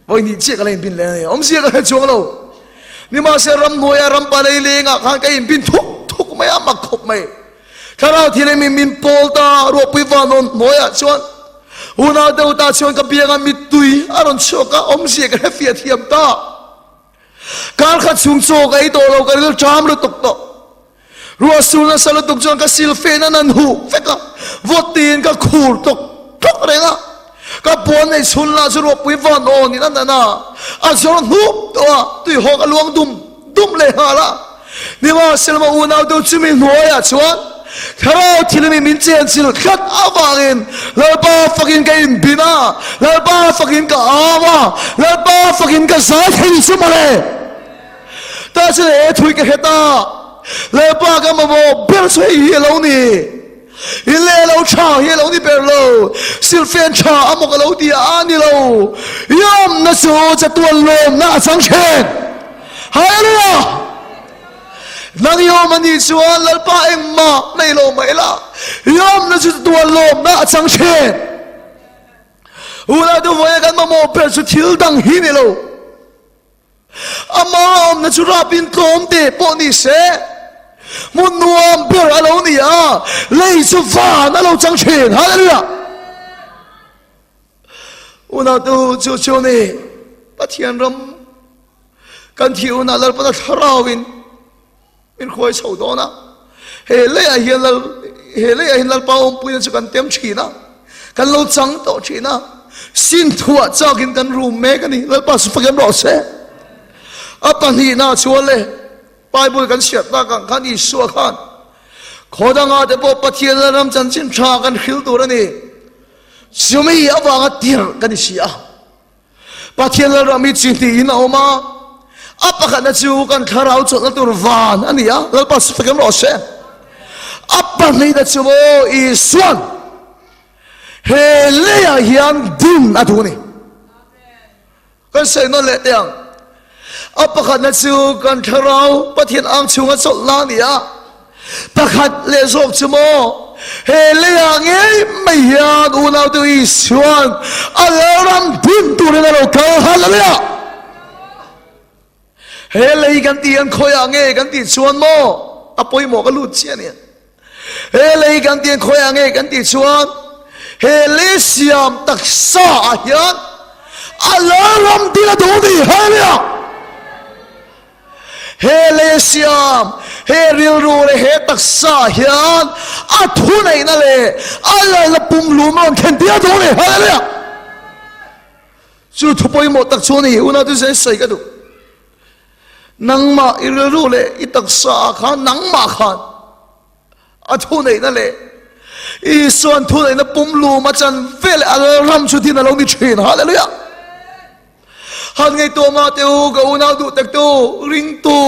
Vawi hnih chiah ka la inbin leh a ni. Awmzia ka hre chuang lo. Nimahse ramhnuaia rampa lei lengah khan ka inbin thuk thuk mai a, mak khawp mai. Thlarau thil eng min pawl ta ruahpui vanawn hnuaiah chuan unau deuh ta chuan ka bianga mittui a rawn chhuak a, awmzia ka hre fiah thiam ta. Kar khat chhung chaw ka ei tawh lo, ka ril ṭam lutuk tawh. Ruah sur nasa lutuk chuan ka silfen a nan huh vek a, vawt tiin ka khur tawk tawk reng a. Ka puan nei chhun lah chu ruahpui vanawnin a nan a, a zawr hnup tawh a, tuihawk a luang dum dum leh nghal a. Nimahsela unau deuh chumi hnuaiah chuan Thlarau thilmi min chenchilh tlat avangin Lalpa fakin ka inbin a, Lalpa fakin ka au a, Lalpa fakin ka zai thei chu mawle. Tah chuan he thui ka hre ta, Lalpa ka mamawh ber chu hei hi a lo ni. In leh lo tha hi a lo ni ber lo, silhfen tha a maw ka lo ti a, a ni lo. I awmna chu chatuan lawmna a chang thin. Hallelujah! Nang i awm a nih chuan Lalpa engmah nei lo mai la, i awmna chu chatuan lawmna a chang thin. Unau duhvawiah kan mamawh ber chu thil dang hi ni lo. Amah awmna chu rapin tlawm te pawh ni se, hmun nuam ber a lo ni a, lei chu van a lo chang thin. Hallelujah! Unautu chu chu ni Pathian ram kan thih hunah Lalpana thlarauin min hruai chho dawn a. He leiah hian Lal he leiah hian Lalpa awmpuina chu kan tem thin a, kan lo chang tawh thin a, sin thuah chakin kan rum mek a ni. Lalpa chu fakem rawh se. A pahnihna chuan le. Bible kan hriat tak ang khan Isua khan khaw dangah te pawh Pathian Lalram chanchin tha kan hril tur a ni. Chumi avanga tirh kan i si a. Pathian Lalram hi chi hnihin a awm a, a pakhatna chu kan thlarau chawlhna tur van a ni a, Lalpa sawi rawh se. A pahnihna chu maw Isuan he leiah hian din a duh a ni. Kan sawi nawn leh teh ang. A pakhatna chu kan thlarau Pathian ang chhunga chawlhna a ni a, pakhat leh zawk chu maw he leiah ngei mai hian unaute Isuan a lalram din turin a lo kal. Hallelujah! He lei kan tih hian khawiah nge kan tih chuan maw a pawimawh ka lut chiah a ni. He lei kan tih hian khawiah nge kan tih chuan he lei siam taksa ah hian a lalram dil a duh ni. Hallelujah! He lei siam, he rilru leh he taksa ah hian a thuneihna leh a lalna pumhlum a rawn thlen tir a duh ni. Hallelujah! Chu thu pawimawh tak chu a ni, unau chu zai sawi ka duh. Nangmah i rilru leh i taksa ah khan nangmah khan a thuneihna leh Isuan thuneihna pumlum a chan vel a ram chu din a lo ni thin. Hallelujah! Han ngaihtuah mah teh u, ka unau duh tak tu, ringtu,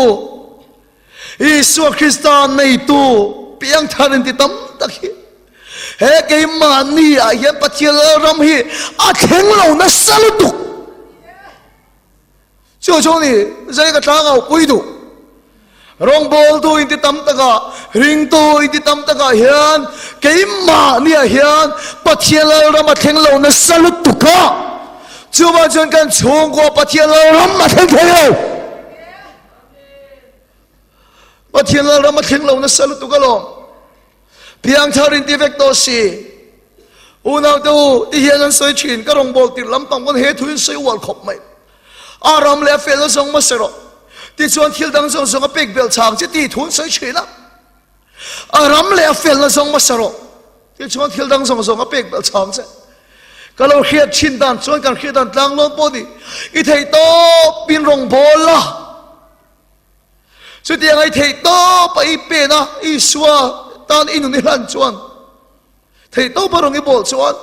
Isua Krista neitu piangthar in ti tam tak hi he keimahni ah hian Pathian Lalram hi a thleng lo nasa lutuk. Chu chu ni zai ka tlang au pui duh. Rawngbawltu in ti tam takah, ringtu in ti tam takah hian keimahni ah hian Pathian Lalram a thleng lo nasa lutuk a. Chuvang chuan kan chhungkua Pathian Lalram a thleng thei lo. Pathian Lalram a thleng lo nasa lutuk alawm. Piangthar in ti vek tawh si. Unau te u, ti hian an sawi thin, ka rawngbâwl tirh lampang pawn he thu in sawi ual khawp mai. A ram leh a fel a zawng hmasa rawh. Tichuan thil dang zawng zawng a pek belh chang che tih thu an sawi thin a. A ram leh a felna zawng hmasa rawh. Tichuan thil dang zawng zawng a pek belh chang che. Ka lo hriat thin dan chuan kan hriat dan tlang lawn pawh ni. I theih tawp in rawngbâwl la. Chutiang a i theih tawp a i pen a, Isua tan i nun i hlan chuan, theih tawp a rawn i bawl chuan,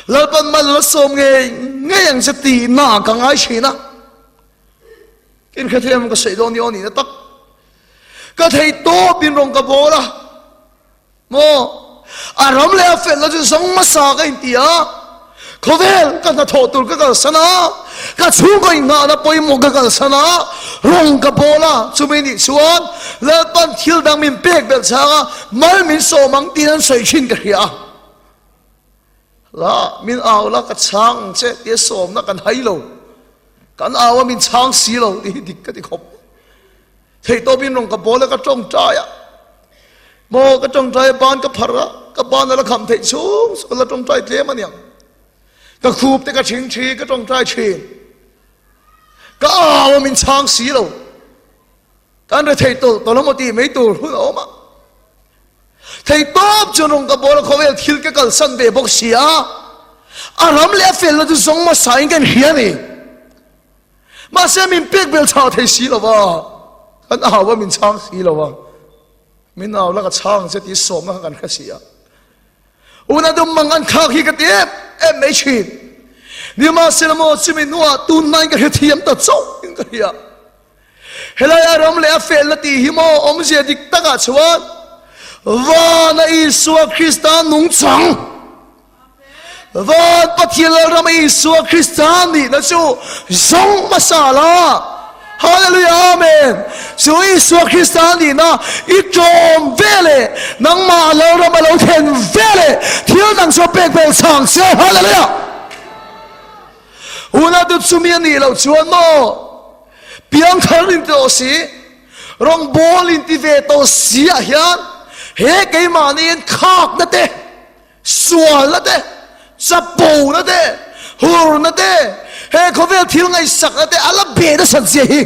Lalpan mal la sawm ngei ngei ang che tihna ka ngai thin a. In hre thei em ka sawi dawn ni aw nihna tak. Ka theih tawp in rawn ka bawl a. Maw? A ram leh a felna chu zawng hmasa ka inti a, khawvel ka hnathawh tur ka kalsan a, ka chhungkaw inngahna pawimawh ka kalsan a, rawng ka bawl a, chumi nih chuan Lalpan thil dang min pek belh chang a, mal min sawm ang tiin an sawi thin ka hria a. La, min au la ka chhang ang che tia sawmna kan hai lo, kan au a min chhang si lo tih hi dik ka ti khawp. Theihtawpin rawng ka bawl a, ka tawngtai a. Maw ka tawngtai a, ban ka phar a, ka ban a la kham theih chhung chu ka la tawngtai tlem a niang. Ka khup te ka thing thin, ka tawngtai thin. Ka au a min chhang si lo. Kan re thei tawlh tawlh a maw tih mai tur hun a awm a. Theihtawp chuan rawng ka bawl a, khawvel thil ka kalsan ve bawk si a. A ram leh a felna chu zawng hmasa in kan hria a ni. Mahse min pek bel chhah thei si lo va, kan au a min chhang si lo va, min au la ka chhang che tih sawmna kha kan hre si a. Una dum mang an thlak hi ka ti em em mai thin. Nimahsela maw chumi hnuah tunhnain ka hrethiam ta chauh in ka hria. Helai a ram leh a felna tih hi maw awmzia dik takah chuan vana Isua Krista nungchang Van Pathian Lalram a Isua Krista nihna chu zawng hmasa la. Hallelujah Amen. Chu Isua Krista nihna i tlawm ve leh nangmah a Lalram a lo thlen ve leh thil dang chu a pek bel chang che. Hallelujah. Unau tu chumi a nih loh chuan maw piangthar in ti tawh si rawngbawl in ti ve tawh si ah hian he keimahni in khakna te Sualna te, chapona te, hurna te, he khawvel thil ngaihsakna te a la be nasat zia hi.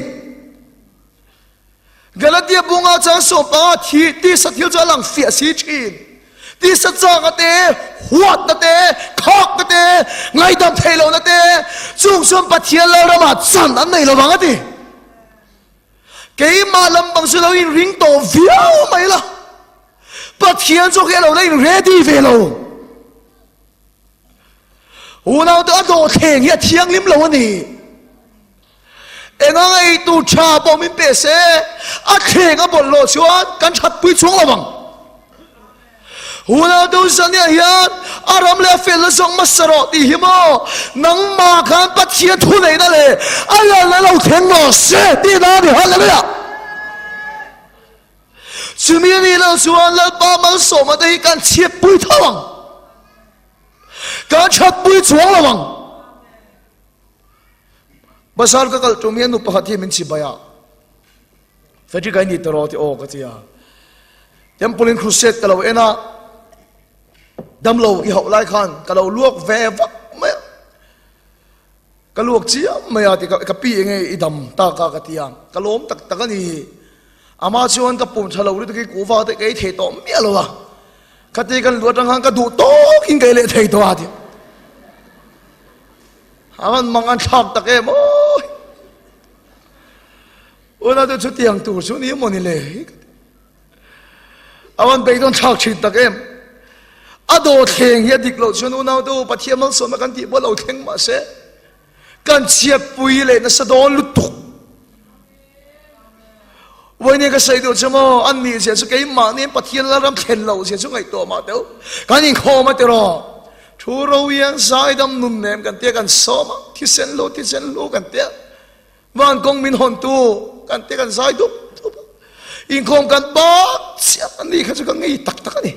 Galatia bunga chang sawpa thi tisa thil chu a lang fiah si thin. Tisa changa te, huatna te, khakna te, ngaihdam theih lohna te, chung chuan Pathian Lalramah chan an nei lovang a ti. Keimah lampang chu lo inring tawh viau mai la, Pathian zawk hi a lo la in ready ve lo. Unaute a dawhthleng hi a thianghlim lo a ni. Enga ngeitu tha pawh min pe se, a thleng a bawlhhlawh chuan kan thatpui chuang lo ang. Unaute zaniah hian a ram leh a felna zawng hmasa rawh tih hi maw nangmah khan Pathian thuneihna leh a lalna lo thleng rawh se tih na a ni. Hallelujah! Chumi a nih loh chuan Lalpa malsawma te hi kan chhiatpui tho ang. Kan thatpui chuang lo ang. Bazar ka kal tum hian nu pakhat hi min chibai a. Frederick ai ni tawh ti aw ka ti a. Temple in crusade ka lo en a. Damlo i hauh lai khan ka lo luak ve vak mai a. Ka luak chiam mai a ti ka pi enge i dam tak a ka ti a. Ka lawm tak tak a ni. Ama chuan ka pum tha lo lutuk hi kuhva te ka ei thei tawh miah lo a. Khati kan luh atang khan ka duh tawkin ka ei leh thei tawh a ti. A van mang an thlak tak em aw. Una chu chutiang tur chu ni maw ni le. A van beidawn thlak thin tak em. A daw thleng hi a dik loh chuan unau te u Pathian malsawmna kan tih pawh lo thleng mahse kan chhiatpui leh nasa dawn lutuk. Vawiin ka sawi duh chu maw an nih zia chu keimahni Pathian Lalram thlen loh zia chu ngaihtuah mah teuh. Kan inkhawm a tiraw? Thu ro hian zaidam nun nem kan tia kan sawm a, thisen hlu thisen hlu kan tia van kawng min hawntu kan tia kan zai dup dup a. Inkhawm kan bak chiah a ni kha chu ka ngei tak tak a ni.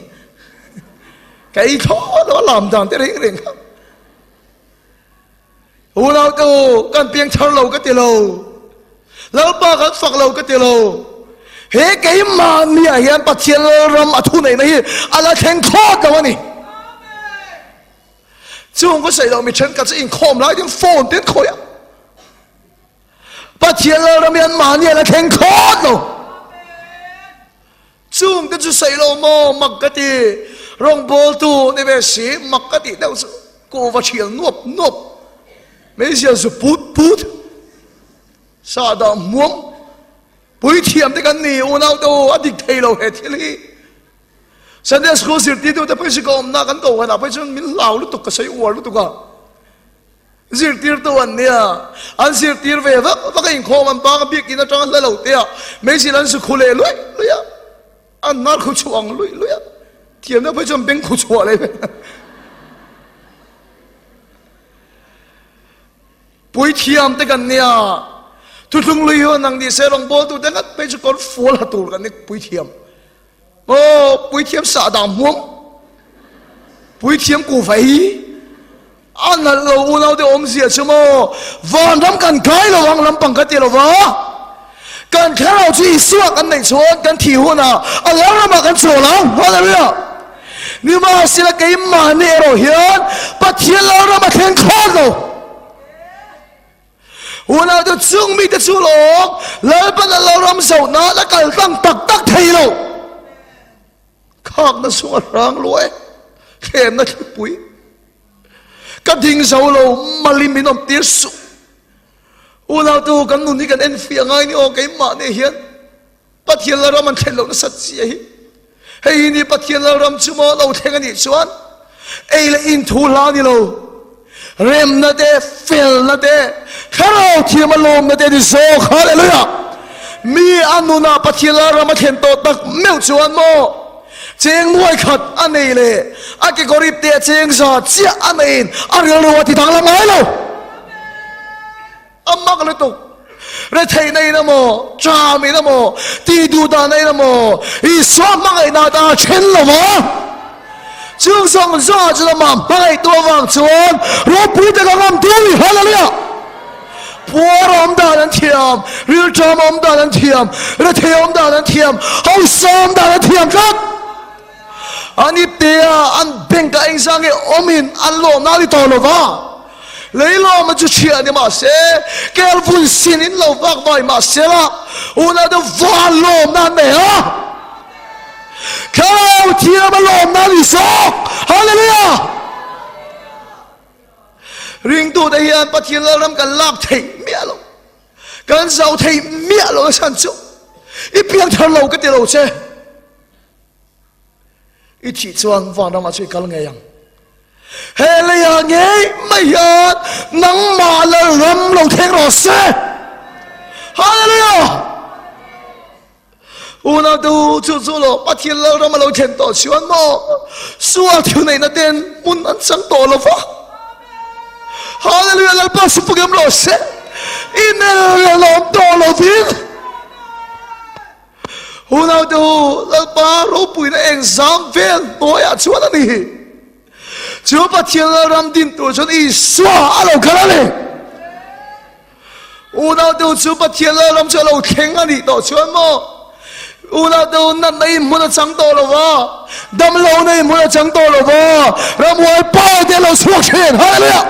Ka ei thlawt lo a lam dan te reng reng kha. Unau te u, kan piang thar lo ka ti lo. Lalpa kan fak lo ka ti lo. He keimahni ah hian Pathian Lalram a thuneihna hi a la thleng thlawt lo a ni. Chung ka sawi lo mi thenkhat chu inkhawm lai tin phone te an khawih a. Pathian Lalram hi anmahni a la thleng thlawt lo. Chung te chu sawi lo maw mak ka ti, rawngbawltu ni ve si mak ka tih deuh chu kuhva thial nuap nuap, meizial zu put put, sahdah hmuam, puithiam te kan ni unau te u a dik thei lo he thil hi. Sunday school zirtirtu te pawhin ka awmna kan ko han ah phei chuan min hlau lutuk ka sawi uar lutuk a. Zirtirtu an nia, an zirtir ve vak vak a inkhawm an bang a biakinn atanga hla lo te ah meisil an zu khu leh luih luih a, an hnar khu chhuah ang luih luih a, thiam deuh phei chuan beng khu chhuah leh ve. Puithiam te kan nia, thuthlung lui hi nang ni se rawngbawltu te ngat phei chu kawr fual ha tur kan ni puithiam. Aw puithiam sahdah hmuam, puithiam kuhva hi a nalh lo unau te awmzia chu maw vanram kan kai lo ang lampang ka ti lo va, kan thlarau chu Isua kan neih chuan kan thih hunah a lalramah kan chawl ang. Hallelujah! Nimahsela keimahni erawh hian Pathian lalram a thleng thlawt lo. Unaute chung mite chu lawng Lalpan a lo ram zoh nan a kal tlang tak tak thei lo. Khakna chung a hrang luai, thlemna thlipui. Ka ding zo lo, malim min awm tir suh. Unaute u, kan nun hi kan enfiah ngai ni aw, keimahni hian Pathian Lalram an thlen loh nasat zia hi. Hei hi ni Pathian Lalram chu maw lo thleng a nih chuan ei leh in thu hla ni lo, remna te, felna te, thlarau thiam a lawmna te ni zawk. Hallelujah! Mi a nunah Pathian Lalram a thlen tawh tak meuh chuan maw cheng nuai khat a nei leh a kekawrip te a cheng za chiah a neiin a rilru a ti danglam ngai lo. A mak lutuk. Retheihna in emaw, ṭam in emaw, tih duh dahna in emaw, Isua hmangaihna atan a ṭhen lo va. Chung zawng zawngah chuan amah hmangaihtu avang chuan ropui taka ngam tur i Hallelujah! Puar awm dan an thiam, rilṭam awm dan an thiam, rethei awm dan an thiam, hausa awm dan an thiam tlat. An iptea an bank ah engzah nge awmin an lawmna a ni tawh lo va, lei lawmna chu chhiah ni mah se, kel vun sin in lo vak vai mah se la, unau te van lawmna an nei a, Thlarau thiam a lawmna a ni zawk. Hallelujah! Ringtute hian Pathian Lalram kan lak theih miah lo, kan zau theih miah lo a chhan chu. I piangthar lo ka ti lo che. I thih chuan vanramah chu i kal ngei ang. He leiah ngei mai hian nangmah Lalram lo thleng rawh se. Hallelujah! Unau te u, chu chu lo Pathian Lalram a lo thlen tawh chuan maw sual thil neihna ten hmun an chang tawh lo va. Hallelujah! Lalpa supagem rawh se. Inel leh lawm tawh lovin. Unaute u, Lalpa ropuina eng zam vel hnuaiah chuan a ni. Chu Pathian Lalram din tur chuan Isua a lo kal a ni. Unaute u, chu Pathian Lalram chu a lo thleng a nih tawh chuan maw? Unaute u, natna in hmun a chang tawh lo va, damlohna in hmun a chang tawh lo va, ramhuai pa te a lo chhuak thin. Hallelujah!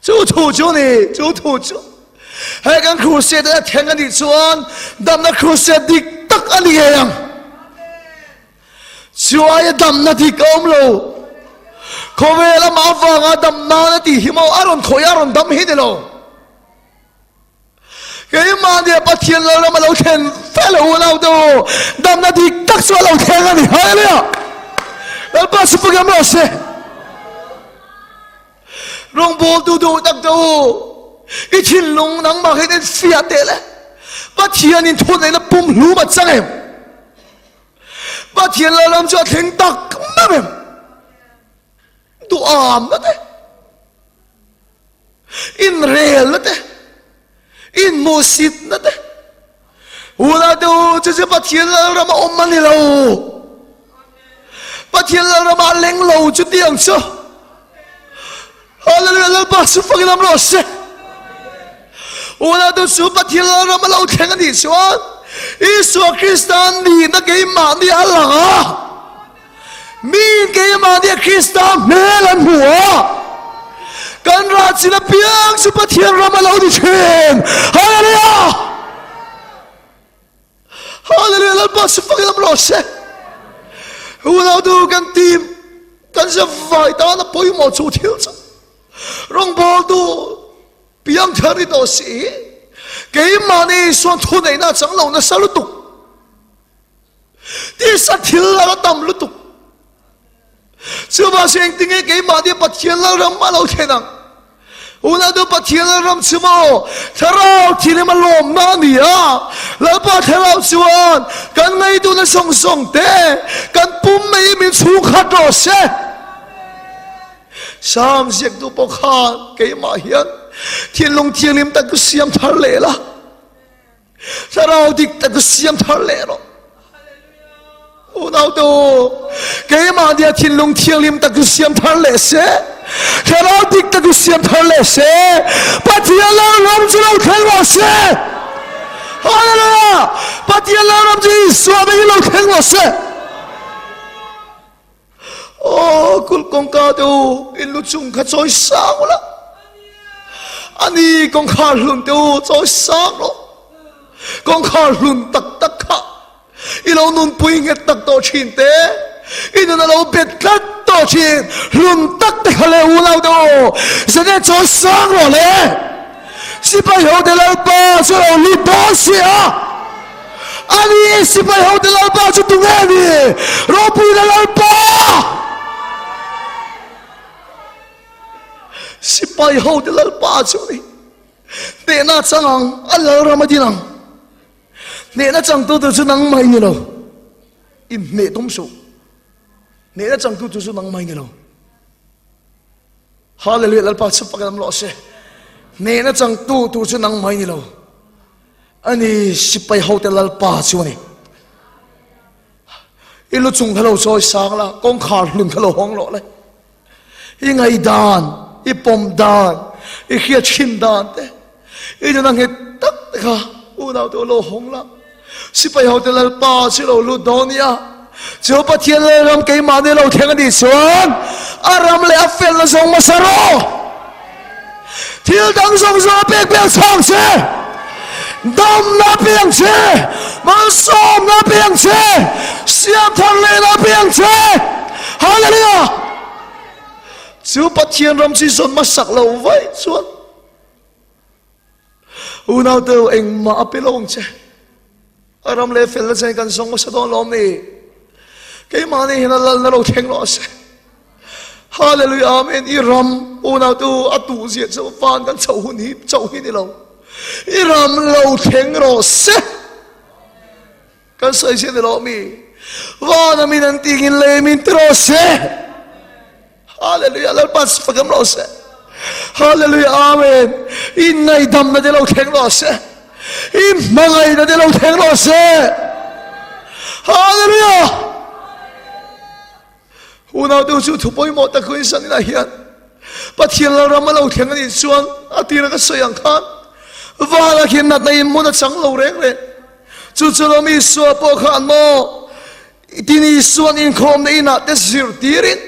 Chu thu chu ni, chu thu chu. He kan crusade a thleng a nih chuan damna crusade dik tak a ni ngei ang. Chu aia damna dik a awm lo. Khawvel amah avanga dam nan a tih hi maw a rawn khawih a rawn dam hi ni lo. Keimahnia Pathian Lalram a lo thlen fel a unau te u, damna dik tak chu a lo thleng a ni. Hallelujah! Lalpa Supukiam rawh se. Rawngbawltu duh tak te u, i thinlung nangmah hian en fiah teh le. Pathianin thuneihna pumhlum a chang em? Pathian Lalram chu a thleng tak meuh em? Duham na te, inrel na te, inhmuhsit na te, unau te u, chu chu Pathian Lalram a awm a ni lo. Pathian Lalram ah leng lo chu tiang chu. Hallelujah, Lalpa chu fakin am rawh se. Unau te chu Pathian Lalram a lo thleng a nih chuan Isua Krista nihna keimahni a lang a. Miin keimahni Krista hmel an hmu a, kan rahchin apiang chu Pathian ram a lo ni thin. Hallelujah! Hallelujah! Lalpa chu fakin awm rawh se. Unautu kan team kan zavai tana pawimawh chu thil chu rawngbawltu piangthar ni tawh si keimahni Isuan thuneihna a chang lo nasa lutuk. Tisa thil a la tam lutuk. Chuvang chu engtinge keimahni Pathian Lalram a lo thlen ang? Unau Pathian Lalram chu maw Thlarau thilim a lawmna a ni a. Lalpa Thlarau chuan kan ngaihtuahna zawng zawng te kan pum mai min chhungkhat rawh se. Sam ziaktu pawh khan keimah hian thinlung thianghlim tak chu siam thar leh la. Thlarau dik tak chu siam thar leh rawh. Unau te u, keimah nia thinlung thianghlim tak chu siam thar leh se. Thlarau dik tak chu siam thar leh se. Pathian lo ram chu lo thleng rawh se. Hallelujah! Pathian lo ram chu Isua hmingin lo thleng rawh se. Aw kulh kawngka te u, in lu chung kha chawi sang ula. Ani kawngkhar hlun te u, chawi sang rawh. Kawngkhar hlun tak tak kha i lo nunpui nghet tak tawh thin te, i nun a lo bet tlat tawh thin hlun tak te kha le unau te u, zane chawi sang rawh le. Sipai ho te Lalpa chu lo lut dawn si a. Ani sipai hote Lalpa chu tunge ni? Ropuina Lalpa! Sipai hote Lalpa chu ni. Hnehna chang ang, a Lalram a din ang. Hnehna changtu tur chu nangmah i ni lo. Inhneh tum suh. Hnehna changtu tur chu nangmah i ni lo. Hallelujah Lalpa chu fakin awm rawh se. Hnehna changtu tur chu nangmah i ni lo. Ani sipai hote Lalpa chu a ni. I lu chung kha lo chawi sang la, kawngkhar hlun kha lo hawng rawh le. I ngaihdan, i pawm dan, i hriat hrin dan te, i nuna nghet tak te kha unau te u lo hawng la. Sipai hote Lalpa chu lo lut dawn nia. Chu Pathian Lalram keimahni lo thleng a nih chuan a ram leh a felna zawng hmasa rawh. Thil dang zawng zawng a pek pek chhang che. Damna a pe ang che. Malsawmna a pe ang che. Siamthar lehna a pe ang che. Hallelujah! Chu Pathian ram chu i zawn hmasak lo vaih chuan. Unaute u, engmah a pe lo ang che. A ram leh felna chen kan zawng hmasa dawn lawm ni. Keimahni hian a lalna lo thleng rawh se. Hallelujah Amen. I ram unaute u a tuh ziah chu van kan chhoh hun hi chauh hi ni lo. I ram lo thleng rawh se. Kan sawi ziah ni lo mi. Van a min an tingin lei min ti rawh se. Hallelujah Lalpa fakam rawh se. Hallelujah Amen. I ngaihdamna te lo thleng rawh se. I hmangaihna te lo thleng rawh se. Hallelujah. Unau te chu thu pawimawh tak huin san inah hian Pathian Lalram a lo thleng a nih chuan a tira ka sawi ang khan vala khian natna in hmun a chang lo reng reng. Chu chu lo mi Isua pawh kha an maw Tin Isua'n inkhawmna inah te zirtirin,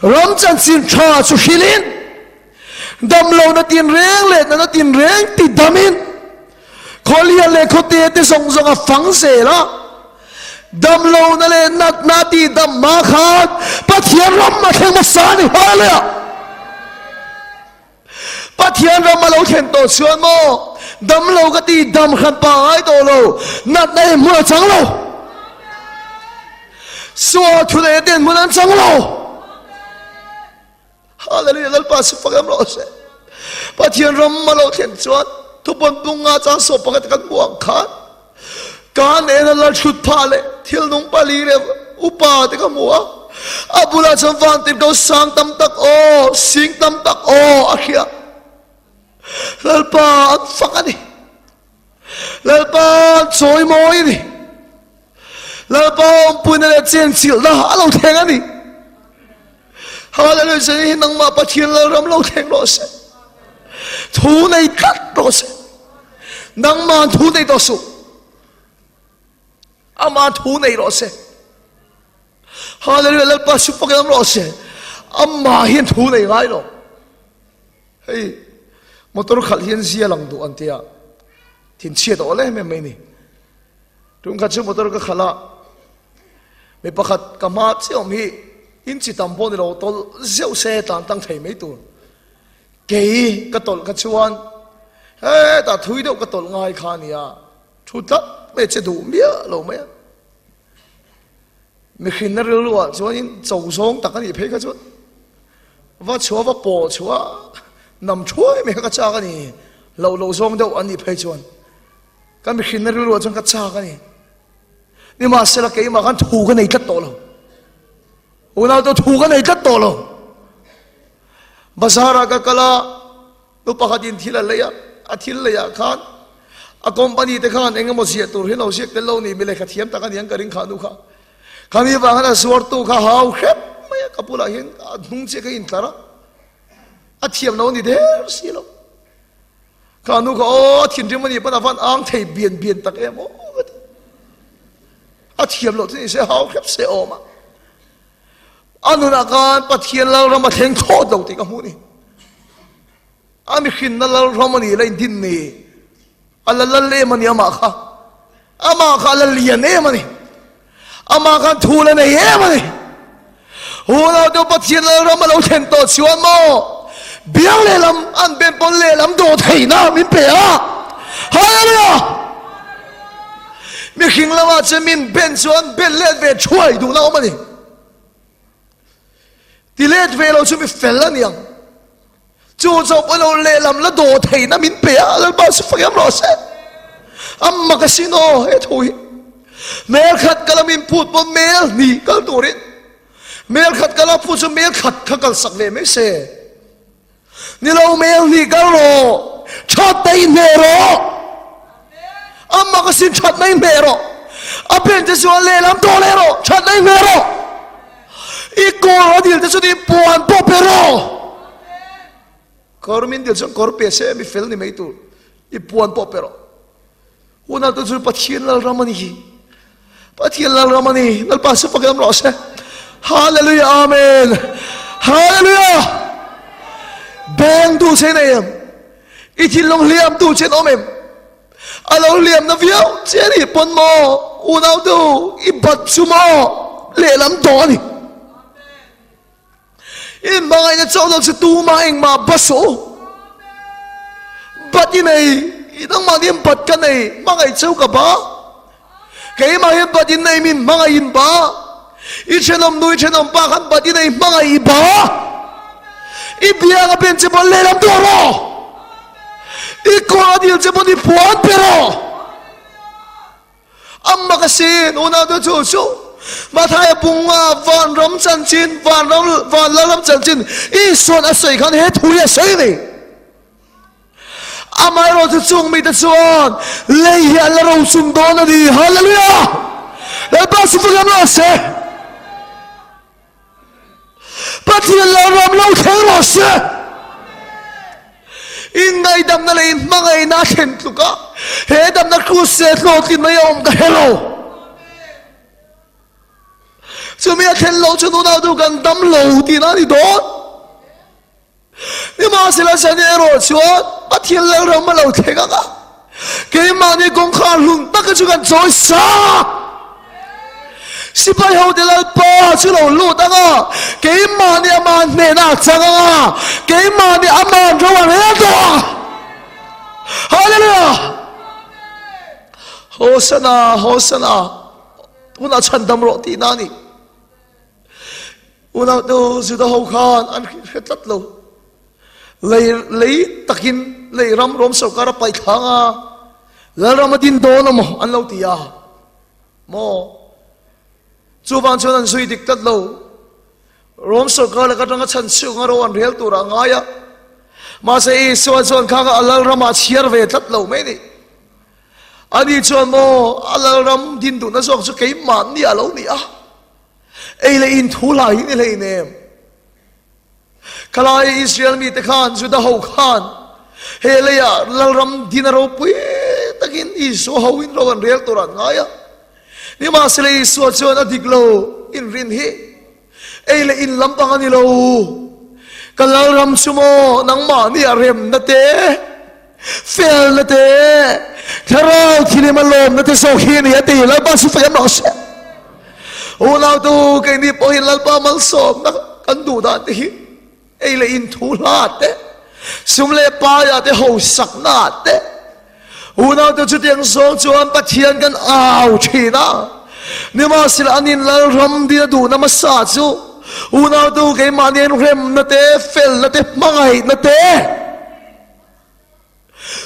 ram chanchin tha chu hrilhin, damlohna tinreng leh natna tinreng tidamin, khawlian leh khawte te zawng zawng a fang zel a. Damlohna leh natna tihdam hma khan Pathian ram a thleng hmasa a ni. Hallelujah! Pathian ram a lo thlen tawh chuan maw damlo ka ti dam hran pa ngai tawh lo, natna hi hmun a chang lo, sual thu leh ten hmun an chang lo. Hallelujah, Lalpa chu fak em rawh se. Pathian ram a lo thlen chuan thupawn tung nga chang sawm pakhat kan hmuh ang khan Kan en a lal thut phah leh thil nung pali leh upa te ka hmu a, a bulah chuan vantirhko sang tam tak aw, sing tam tak aw a hria. Lalpa an fak a ni. Lalpa an chawi mawi a ni. Lalpa awmpuina leh chenchilhna a lo thleng a ni. Hallelujah, zan hi nangmah Pathian Lalram lo thleng rawh se. Thu nei tlat rawh se. Nangmah thu nei tawh suh. Ama thu nei rawh se. Hallelujah, Lalpa chu pakin awm rawh se. Ama hian thu nei ngai lo. Hei, motor khalh hian zia lang duh an tia. Thin chhiat awl em em mai ni. Tum khat chu motor ka khalh a, mi pakhat ka hma chiah awm hi in chi tam pawh ni lo tawlh zeuh se tlan tang thei mai tur. Kei ka tawlh kha chuan hetah thui deuh ka tawlh ngai kha a nia, thu tlat mai che duh miah lo mai a. Mihrinna rilruah chuanin cho zawng tak a nih phei kha chuan va chhuah va pawh chhuah nam thuai mai kha ka chak a ni, loh loh zawng deuh an nih phei chuan. Ka mihrinna rilruah chuan ka chak a ni. Nimahsela keimah khan thu ka nei tlat tawh lo. Unau te thu ka nei tlat tawh lo. Bazar-ah ka kal a, nu pakhatin thil a lei a, a thil leiah khan a company te khan eng emaw ziah tur hi lo ziak tel lo ni, mi lehkha thiam tak a ni ang ka ring kha nu kha. Khami vang khan a zuartu kha hau hrep mai a, ka bulah hian a hnung chiah kha intlar a, a thiam lo a ni der si lo. Kha nu kha aw a thinrim a nih pawn a van ang thei bian bian tak em aw ka ti. A thiam loh chu ni se hau hrep se awm a. A nunah khan Pathian Lalram a thleng thlawt lo tih ka hmuh ni. A mihrinna Lalram a nih la indin ni. A la lal em a ni amah kha. Amah kha a la lian em a ni. Amah khan thu la nei em a ni. Unau te Pathian Lalram a lo thlen tawh chuan maw biang lehlam an ben pawn lehlam dawh theihna min pe a. Hallelujah! Mihring lamah chuan min ben chuan ben let ve thuai duhna awm a ni. Ti let ve lo chu mi fel a ni ang. Chu chauh pawh lo lehlam la dawh theihna min pe a, Lalpa chu fak em rawh se. A mak asin aw he thu hi. Mel khat kala min phut pawn mel hnih kal turin mel khat kala phut chu mel khat kha kal sak ve mai se. Ni lo mel hnih kal rawh, that na inhmeh rawh. A mak asin that na inhmeh rawh. A ben te chuan lehlam dawh leh rawh, that na inhmeh rawh. I kawr a dil te chu ni puan pawh pe rawh. Kawr min dil chuan kawr pe se mi fel ni mai tur. I puan pawh pe rawh. Unau te chu Pathian Lalram a ni hi. Pathian Lalram a ni. Lalpa chu fakin awm rawh se. Hallelujah Amen. Hallelujah. Beng duh che nei em? I thinlung hliam duh che an awm em? A lo hliam na viau che a nih pawn maw unau tu i bat chu maw lehlam tawh a ni. I hmangaihna chauh lo chu tumah engmah ba suh u. Bat i nei. Nangmah nih bat ka nei, hmangaih cheu ka ba. Keimah hian bat in nei min hmangaih in ba. I thenawm nu, i thenawm pa khan bat i nei hmangaih i ba. I biang a pen che pawn lehlam tuah rawh. I kawr a dil che pawn i puan pe rawh. Amma ka sin, unau te chu chu Mathaia bunga vanram chanchin, vanram van lalram chanchin Isuan a sawi khan he thu hi a sawi a ni. Amaherawh chu chung mite chuan lei hi an la rochung dawn a ni. Hallelujah! Lalpa chu fak em rawh se. Pathian lalram lo thleng rawh se. Inngaihdamna leh inhmangaihna a thlen tluk a, he damna kruse hlawhtlin mai a awm ka hre lo. Chumi a thlen loh chu nunau chu kan dam lo tihna a ni dawn. Nimahsela Sani erawh chuan Pathian lalram a lo thleng ang a, keimahni kawngkhar hlun taka chu kan chawi sa a. Sipai hote Lalpa chu lo lut ang a, keimahni ama hnenah a chang ang a, keimahni ama'n ro a rel tawh ang. Hallelujah! Hosana, Hosana, tunah chhandam rawh tihna a ni. Unautu Juda ho khan an hre tlat lo. Lei lei takin lei ram Rom sorkar a paih thlang a, Lalram a din dawn a maw an lo ti a maw? Chuvang chuan an zui dik tlat lo. Rom sorkar laka atanga chhan chhunga ro an rel turah a ngai a. Mahse Isua chuan khang a Lalramah a chhiar ve tlat lo mai ni. Ani chuan maw a Lalram din duhna zawk chu keimahni a lo ni a. Ei leh in thu hlai hi ni hlei nem. Khalai Israel mite khan, Juda ho khan, he leiah Lalram din a ropui takin Isua ho in ro an rel tur an ngai a. Nimahsela Isua chuan a dik lo in rin hi ei leh in lampang a ni lo. Ka Lalram chu maw nangmahni a remna te, Felna te, thlarau thilim a lawmna te zawk hi a ni a ti. Lalpa chu fak em rawh se. Unautu keini pawhin Lalpa malsawmna kan duh dan te hi ei leh in thu hla te, sum leh paia te, hausakna te. Unautu chutiang zawng chuan Pathian kan au thin a. Nimahsela anin Lalram dina duhna hmasa chu unautu keimahni an remna te, felna te, hmangaihna te.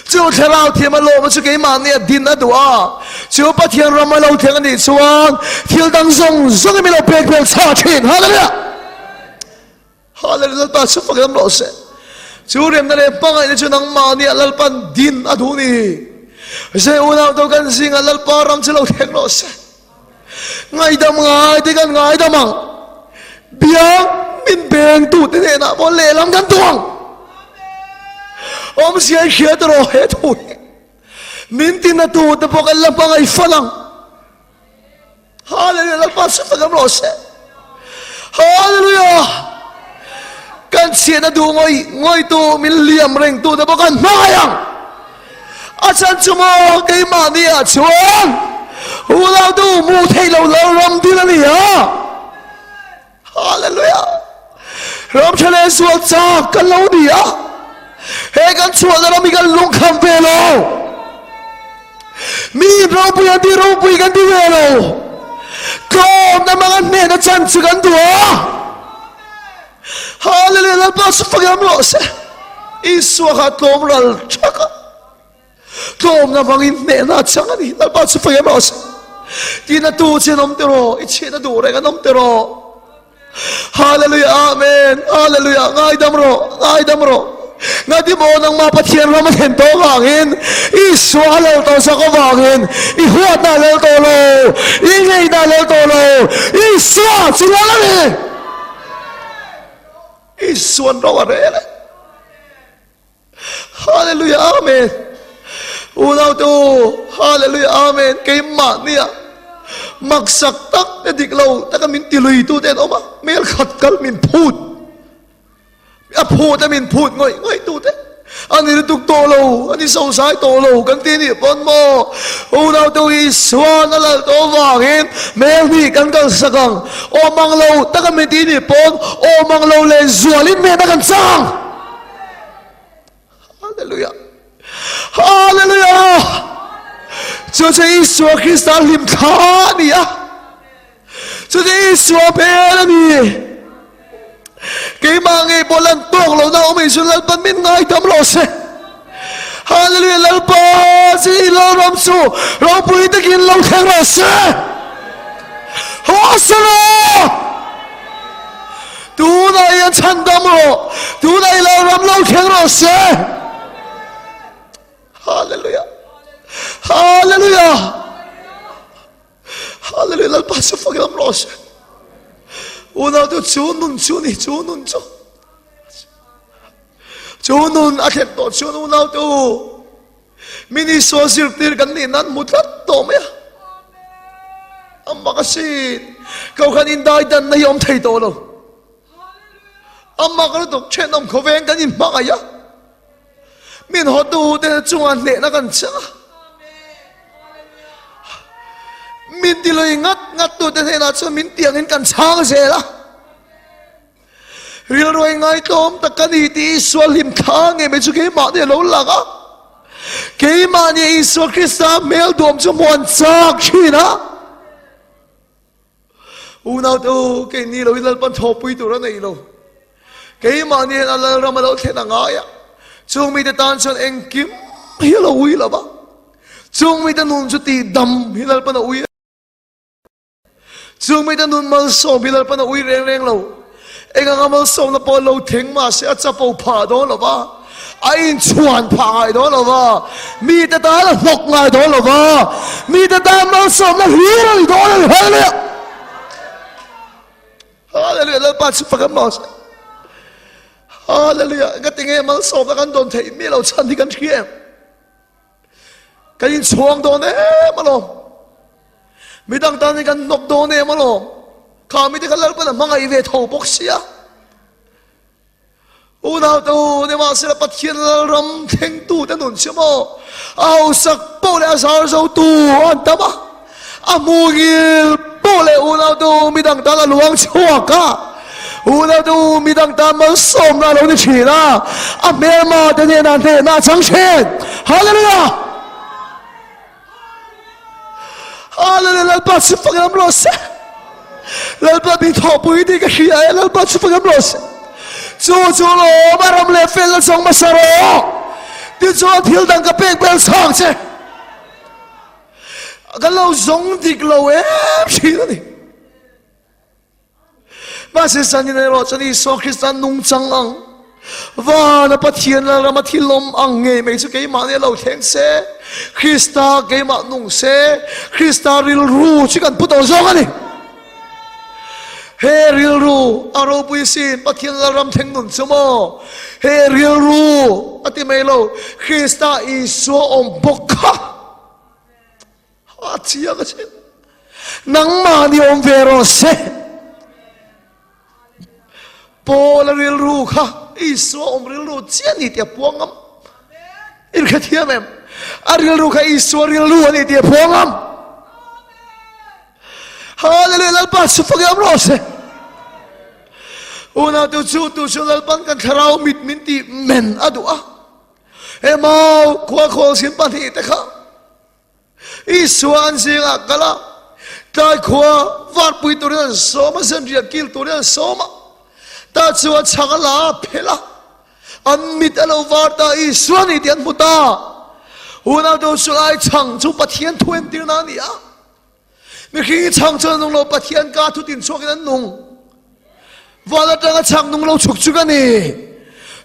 Chu thlarau thiam a lawm chu keimahni a din a duh a, chu Pathian ram a lo thleng a nih chuan thil dang zawng zawng in min lo pek vel chhah thin. Hallelujah! Hallelujah! Lalpa chu fak lam rawh se. Chu remna leh hmangaihna chu nangmahni ah Lalpan din a duh ni. Zai unau to kan zingah Lalpa ram chu lo thleng rawh se. Ngaidam ngai te kan ngaidam ang. Biang min beng tu te hnenah pawh lehlam kan tuh ang. Awmzia i hria tawh he thu hi. Min tina tu te pawh kan la hmangaih fal ang. Hallelujah, Lalpa chu fak am rawh se. Hallelujah. Kan chhiatna duh ngawih ngawih tu min liam reng tu te pawh kan hmangaih ang. A chan chu maw keimahni ah chuan unautu hmuh theih lo lo ram dil a ni a. Hallelujah! Ram tha leh sual chak kan lo ni a. He kan chhuahna ram hi kan lungkham ve lo. Mi ropui an ti ropui kan ti ve lo. Tlawmna hmanga hnehna chan chu kan duh a. Hallelujah Lalpa chu fak em rawh se. Isua kha tlawm ral thak a. Tlawmna vangin hnehna a chang a ni. Lalpa chu fak em rawh se. Tina tu che an awm tiraw? I chhiatna duh reng an awm tiraw? Hallelujah Amen Hallelujah Ngaidam rawh Ngaidam rawh Ngati maw nangmah Pathian ram a thlen tawh avangin Isua a lal tawh sak avangin i huatna a lal tawh lo i ngeihna a lal tawh lo Isua chu lal a ni. Isuan ro a rel e. Hallelujah Amen. Unau te u Hallelujah Amen. Keimah nia maksak tak te dik lo taka min ti lui tu te an awm a, mel khat kal min phut. A phut a min phut ngawih ngawih tu te ani lutuk tawh lo, ani sosai tawh lo kan ti nih pawn maw unau te u Isuan a lal tawh avangin mel hnih kan kalsak ang. Awm ang lo taka min ti nih pawn awm ang lo leh zualin hnehna kan chang ang. Hallelujah! Hallelujah! Chu chu Isua Krista hlim thla a ni a. Chu chu Isua hmel a ni. Keimah ngei pawh lan tawk lohna awm in chu Lalpan min ngaidam rawh se. Hallelujah Lalpa chi i Lalram chu ropui takin lo thleng rawh se. Hosanna! Tunah hian chhandam rawh. Tunah i Lalram lo thleng rawh se. Hallelujah! Hallelujah! Hallelujah Lalpa chu fak lam rawh se. Unau tu chu nun chu ni chu nun chu. Chu nun a thlen tawh chuan unau tu min Isua zirtir kan nih nan mu tlat tawh mai a. Amak asin. Kau khan indai dan na hi awm thei tawh lo. Amak lutuk thenawm khawveng kan inhmangaih a. Min hawtu te chungah hnehna kan chang a. Min tilui ngat ngat tu te hnenah chuan min tiangin kan chhang zel a. Rilruai ngaitlawm tak ka ni tih Isua hlim thla nge mai chu keimahni a lo lang a. Keimahni Isua Krista hmel duam chu hmuan chak thin a. Unau te u, keini lo in Lalpan thawhpui tur a nei lo. Keimahni hian a Lalram a lo thlen a ngai a, chung mite tan chuan engkim hi a lo ui lo va. Chung mite nun chu tihdam hi Lalpan a ui a. Chung mite nun malsawm hi Lalpan a ui reng reng lo. Eng anga malsawmna pawh lo thleng mahse a chapo phah dawn lo va, a inchhuan phah ngai dawn lo va, mite tan a hnawk ngai dawn lo va, mite tan malsawmna hlir a ni dawn a ni. Hallelujah! Hallelujah! Lalpa chu fak an mawh se. Hallelujah! Nga tinge malsawmna kan dawn theih mi lo chhan hi kan hria em? Kan inchhuang dawn em alawm. Midang tan hi kan hnawk dawn em alawm. Kha mite kha Lalpan a hmangaih ve tho bawk sia. Unau te u, nimahsela Pathian Lalram thlengtu te nun chu maw a hausak poh leh a zar zo tu an tam a. A hmuhngil poh leh unau te u midang tan a luang chhuak a. Unau te u midang tan malsawmna a lo ni thin a. A hmelma te hnenah hnehna a chang thin. Hallelujah! Hallelujah Lalpa chu fak lam rawh se. Lalpa min thawhpui tih ka hria e Lalpa chu fak lam rawh se. Chu chu lawm a ram leh fel na chawng hmasa rawh. Tichuan thil dang ka pek bel chhang che. Kan lo zawng dik lo em thin a ni. Mahse zanin erawh chuan Isua Krista nungchang ang, vana Pathian Lalrama thil awm ang ngei mai chu keimahni a lo thleng se, Krista keimah nung se, Krista rilru chu kan pu tawh zawk a ni. He rilru a ropui sin Pathian Lalram thleng nun chu maw? He rilru a ti mai lo, Krista Isua awm bawk kha. A chiang a che. Nangmah ni awm ve rawh se. Paul a rilru kha Isua awm rilru chiah ni tih a puang ngam. In hre thiam em? A rilru kha Isua rilru a ni tih a puang ngam. Hallelujah Lalpa chu fak em rawh se. Unau tu chu tu chu Lalpan kan thlarau mit min ti men a duh a. He mau khua khawl sin pahnih te kha Isua an zingah kal a, tlai khua varpui turin an sawm a, zanriah kil turin an sawm a. Tah chuan chhang a la a, phelh a, an mit a lo var ta, Isua ni tih an hmu ta. Unau te chu lai chhang chu Pathian thu entirna a ni a. Mihring hi chhang chuan an nung lo, Pathian ka thu tin chhuakin an nung. Van atanga chhang nung lo chhuk chuk a ni.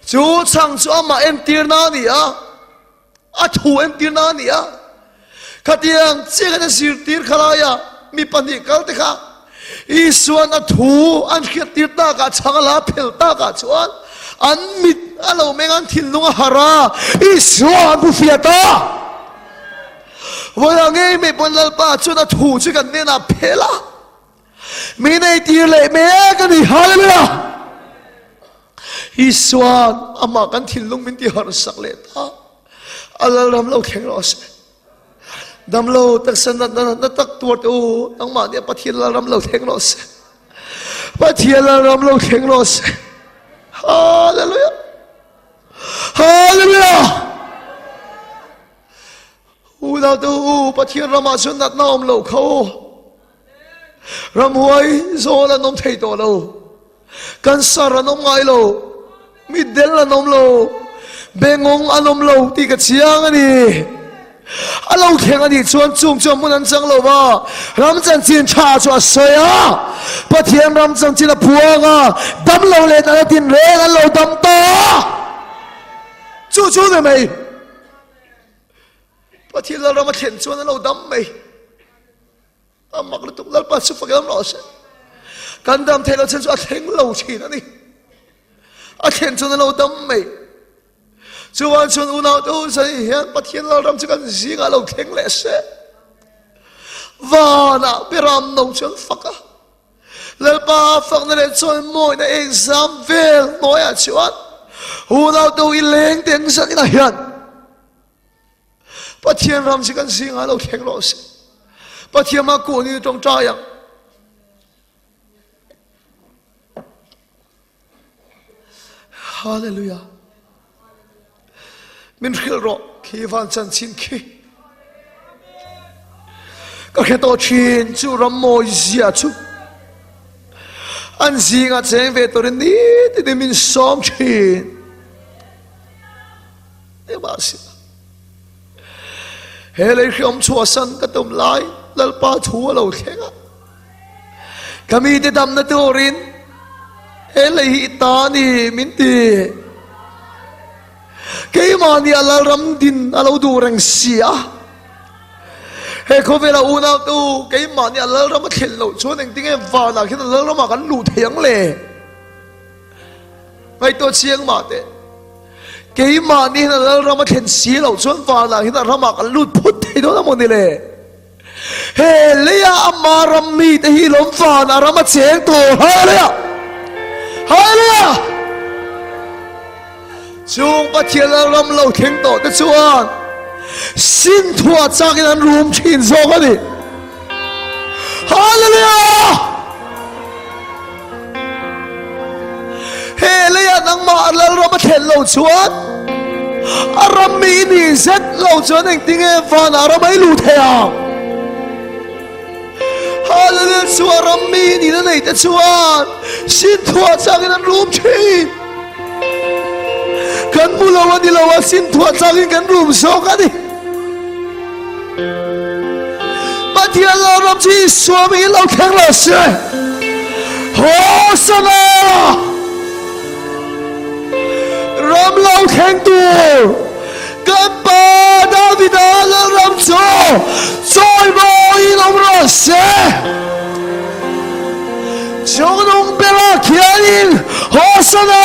Chu chhang chu amah entirna a ni a. A thu entirna a ni a, khatiang chiah khan a zirtir khalaia mi pahnih kal te kha Isua'n a thu an hriattir takah chhang a la phel takah chuan an mit a lo meng a, an thinlung a harh a, Isua an hmu fiah ta. Vawiah ngei mai pawn Lalpa chuan a thu chu kan hnenah phel a, mi neitir leh mek a ni. Hallelujah! Isua'n amah kan thinlung min ti harhsak leh ta. A Lalram lo thleng rawh se. Damlo taksa natna natna tak tuar te u, nangmah nih Pathian Lalram lo thleng rawh se. Pathian Lalram lo thleng rawh se. Hallelujah! Hallelujah! Unaute u, Pathian ramah chuan natna awm loh kha aw. Ramhuai zawl an awm thei tawh lo. Cancer an awm ngai lo. Mitdel an awm lo. Bengawng an awm lo tih ka chiang a ni. A lo thleng a nih chuan chung chuan hmun an chang lo va, ram chanchin tha chu a sawi a, Pathian ram chanchin a phuang a, dam lo leh dan a tin reng an lo dam ta a. Chu chu ni mai. Pathian Lalram a thlen chuan an lo dam mai. A mak lutuk Lalpa chu fak lam rawh se. Kan dam theih loh chen chu a thleng lo thin a ni. A thlen chuan a lo dam mai. Chuan chuan unau te u zai hian Pathian Lalram chu kan zingah lo thleng leh se. Vanah beram no chu an fak a. Lalpa fakna leh chawi mawina exam vel hnuaiah chuan unau te u i leng teng zan inah hian Pathian ram chu kan zingah lo thleng rawh se. Pathian mah kuh ni tawngtai ang. Hallelujah. Min hrilh rawh khi van chanchin khi. Ka hre tawh thin chu ram mawi zia chu. An zingah cheng ve turin nitin min sawm thin. He lei hriam chhuahsan ka tum lai Lalpa thu a lo thleng a. Ka mite damna turin he lei hi i ta ni min ti. Keimahni a Lalram din a lo duh reng si a. He khawvela unautu keimahni a Lalram a thlen loh chuan engtinge vanah khian a Lalramah kan luh thei ang le? Ngaihtuah chiang mah teh. Keimahni hian a Lalram a thlen si loh chuan vanah hian a ramah kan lut phut thei dawn a maw ni le? He leia ama ram mite hi lawm vanah ram a cheng tur. Hallelujah! Hallelujah! Chung Pathian Lalram lo thleng tawh te chuan sin thuah chakin an rum thin zawk a ni. Hallelujah! He leiah nangmah Lalram a thlen lo chuan a ram mi i nih zet lo chuan engtinge vanah ram a i luh thei ang? Hallelujah! Chu a ram mi i nihna nei te chuan sin thuah chakin an rum thin. Kan hmu lo a ni lo a, sin thuah chakin kan rum zawk a ni. Pathian Lalram chu Isua hmingin lo thleng lo se. Hosanna! Ram lo thleng tur kan pa Davida Lalram chu chawimawiin awm rawh se. Chungnung bera khianin Hosanna!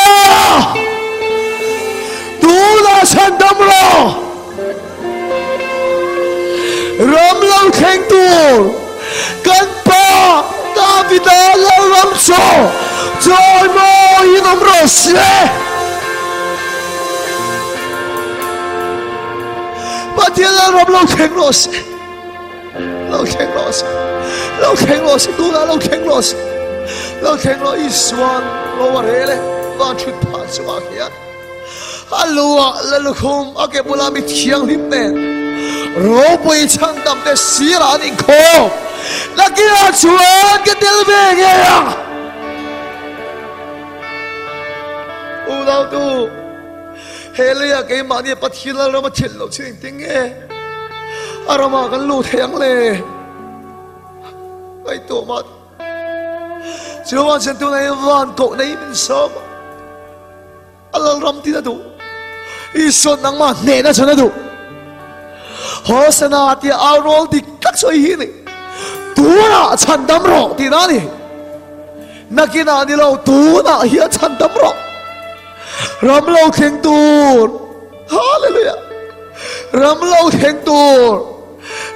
Tunah chhandam rawh! Ram lo thleng tur kan pa Davida Lalram chu chawimawiin awm rawh se. Pathian Lalram lo thleng rawh se. Lo thleng rawh se. Lo thleng rawh se. Tunah lo thleng rawh se. Lo thleng rawh Isuan ro a rel e. Van thut phah chungah khian. A luah la lukhum a ke bula mi thianghlim nen ropui chhandam te sirah an inkhawm. Nakinah chuan ka tel ve ngei ang. Unautu, he leiah keimahni Pathian Lalram a thil loh chin engtin nge a ramah kan luh thei ang le? Ngaihtuah mah. Chuan chuan tunah hian van koh nei min sawm a. A Lalram tin a duh. Isua nangmah hnehna chhan a duh. Hosana tia au rawl dik tak chu hei hi a ni. Tunah chhandam rawh tihna a ni. Nakinah ni lo, tunah hian chhandam rawh. Ram lo thleng tur. Hallelujah. Ram lo thleng tur.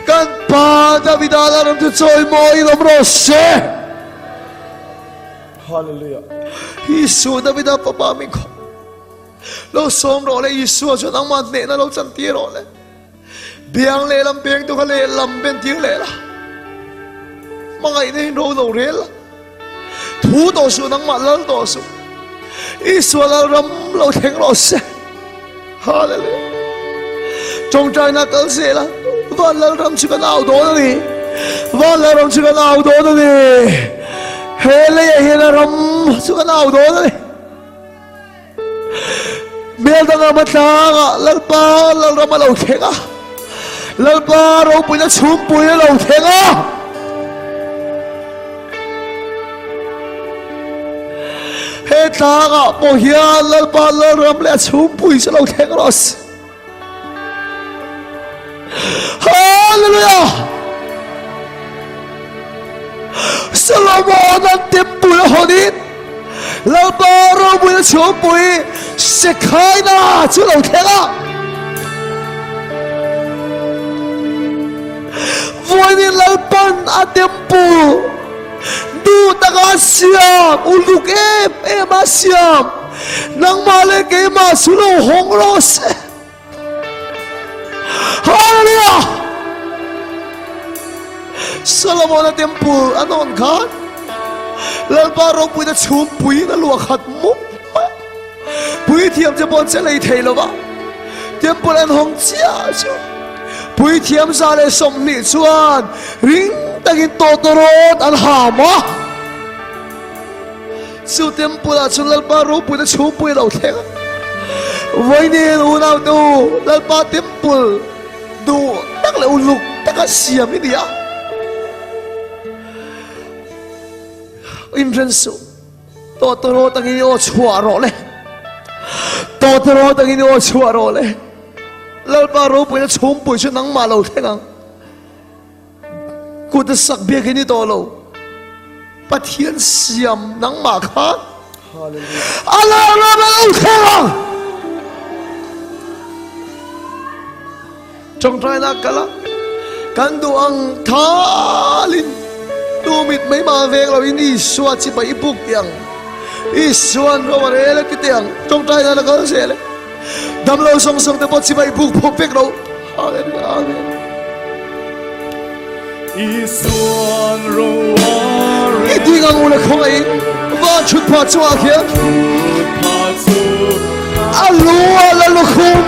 Kan Pa Davida Lalram chu chawimawiin awm rawh se. Hallelujah. Isua Davida fapa min khawp. Lo sawm rawh le Isua chu nangmah hnehna lo chan tir rawh le. Biang leh lam peng tu kha leh lam ben tir leh la. Hmangaihna hin ro lo rel la. Thu tawh suh nangmah lal tawh suh. Isua lal ram lo thleng rawh se. Hallelujah. Tawngtaina kal zel a. Van Lalram chu kan au dawn a ni. Van Lalram chu kan au dawn a ni. He leiah hian a ram chu kan au dawn a ni. Hmel danga hmatlangah Lalpa Lalram a lo thleng a. Lalpa ropuina chhumpui a lo thleng a. He tlangah pawh hian Lalpa Lalram leh a chhumpui chu lo thleng rawh se. Hallelujah! Solomon an temple a hawnin Lalpa ropui a chhungpui Shekhaina chu lo thleng a. Vawiin Lalpan a temple duh taka siam, uluk em em a siam, nangmah leh keimah chu lo hawng rawh se. Hallelujah! Solomon-a temple a nawn khan Lalpa ropuina chhumpuiin a luah khat mup mai. Puithiam che pawh an che lei thei lo va, temple an hawng chiah chu puithiam 120 chuan ring takin tawtawrawt an ham a. Chu temple ah chuan Lalpa ropuina chhungpui a lo thleng a. Vawiin unaute u, Lalpa temple duh tak leh uluk taka siam i ni a. Inren suh. Tawtawrawt angin i aw chhuah rawh le. Tawtawrawt angin i aw chhuah rawh le. Lalpa ropuina chhungpui chu nangmah lo thleng ang. Kut a sak biakin i tawh lo. Pathian siam nangmah khan a lalram a lo thleng ang. Tawngtaina kal a, kan duh ang thalin tu mit mai mah veng loin Isua chibai i buk teh ang. Isuan ro a rel a ti teh ang. Tawngtaina la kal zel e. Damlo zawng zawng te pawh chibai buk phawp vek lo. Hallelujah. Amen. Isuan ro a rel. I ding ang u le khawngaih van thut phah chungah khian a lu a la lukhum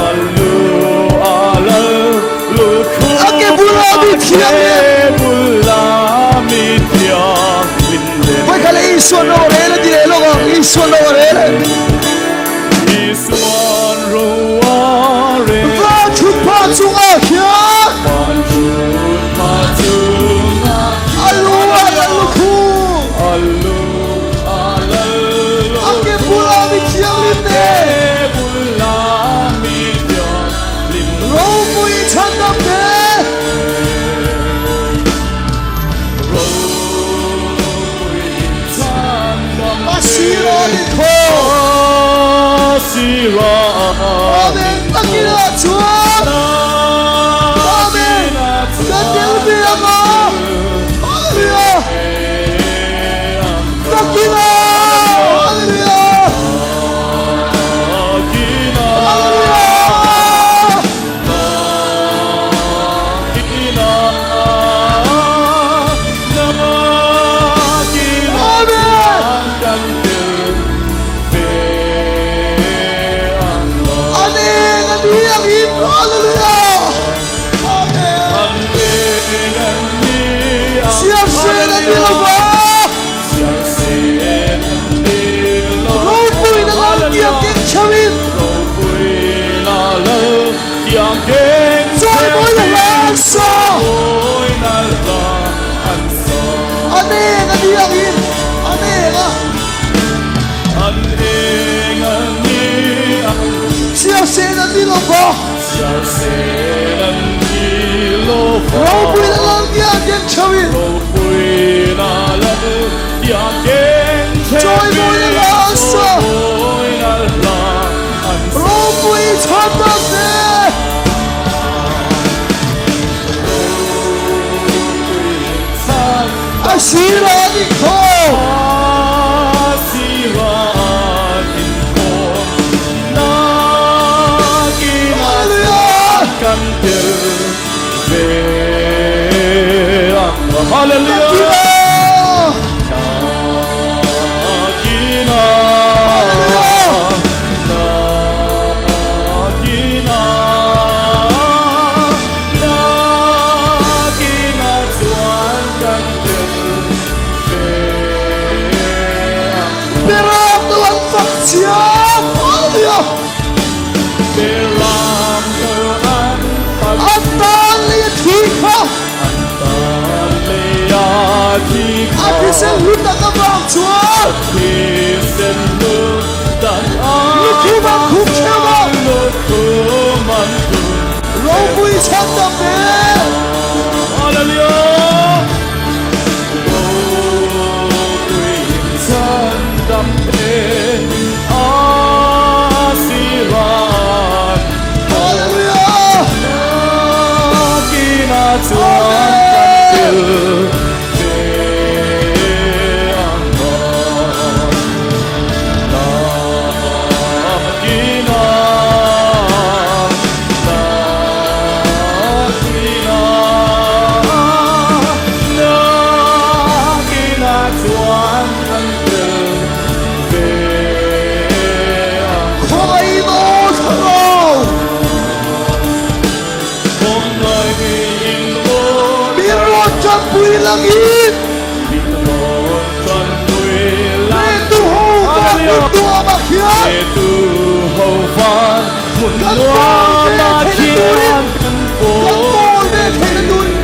A lu a la lukhum A ke bula mi thianghlim A ke bula mi thianghlim lem Vawikhat leh Isuan ro a rel a ti leh lawk ang Isuan ro a rel e. Isuan ro a rel. Van thut phah chungah khian Van thut phah chungah A lu a la lukhum A lu a la lukhum A ke bula mi thianghlim nen A ke bula mi thianghlim Ropui chhandam nen Ropui chhandam A sira ni thaw A sira Amen takin ah chuan Amen ka tel ve ang a Hallelujah takin ah Hallelujah Hallelujah A neng a ni ang in Hallelujah Amen Siamsen a ni lo va Ropui na lal tiang keng chauhin Chawimawi na hla an sa A neng a ni ang in a neng a Siamsen a ni lo va Ropui na lal tiang keng chauhin Chawimawi na hla an sa Ropui chhandam te! A sira an inkhawm. Hallelujah! Hallelujah! Hallelujah! chiang Hallelujah! An tan lei a thi kha. A thisen hlu tak avang chuan. Lukhum an khum theuh a. Ropui chhan dam nen. Hallelujah! Amen! Khawngaih aw thlarau! Min rawn tanpui langin Retu ho van hmun nuamah khian kan pawl ve theihna turin kan pawl ve theihna turin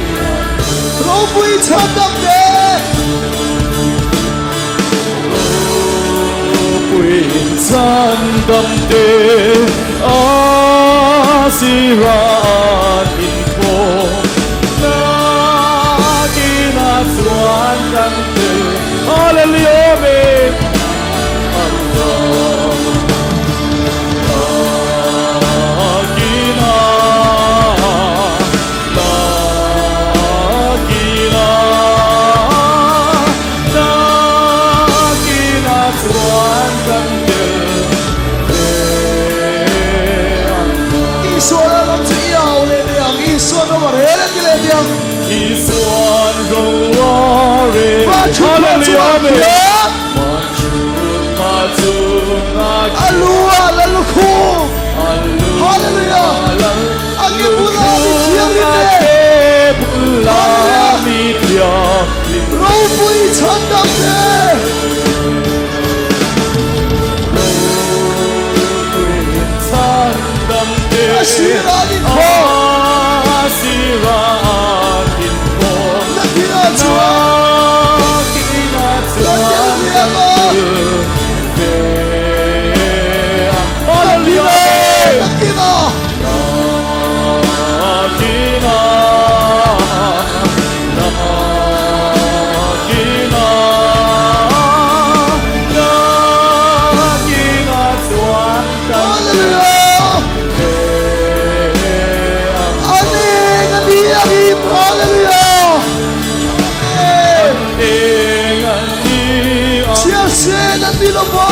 ropui chhan dam te. Isua ram chu i au leh teh ang, Isua ram a rel a ti leh teh ang. Van chhut hma chungah khian a lu ah la lukhum. Hallelujah! A ke bulah mi thianghlim te. Hallelujah! Ropui chhandam te. A sirah an inkhawm. Nakinah chuan kan tel ve ang a. Nakinah, nakinah. Hallelujah! A neng a ni a him Hallelujah! Amen! Chhiar sen an ni lo va.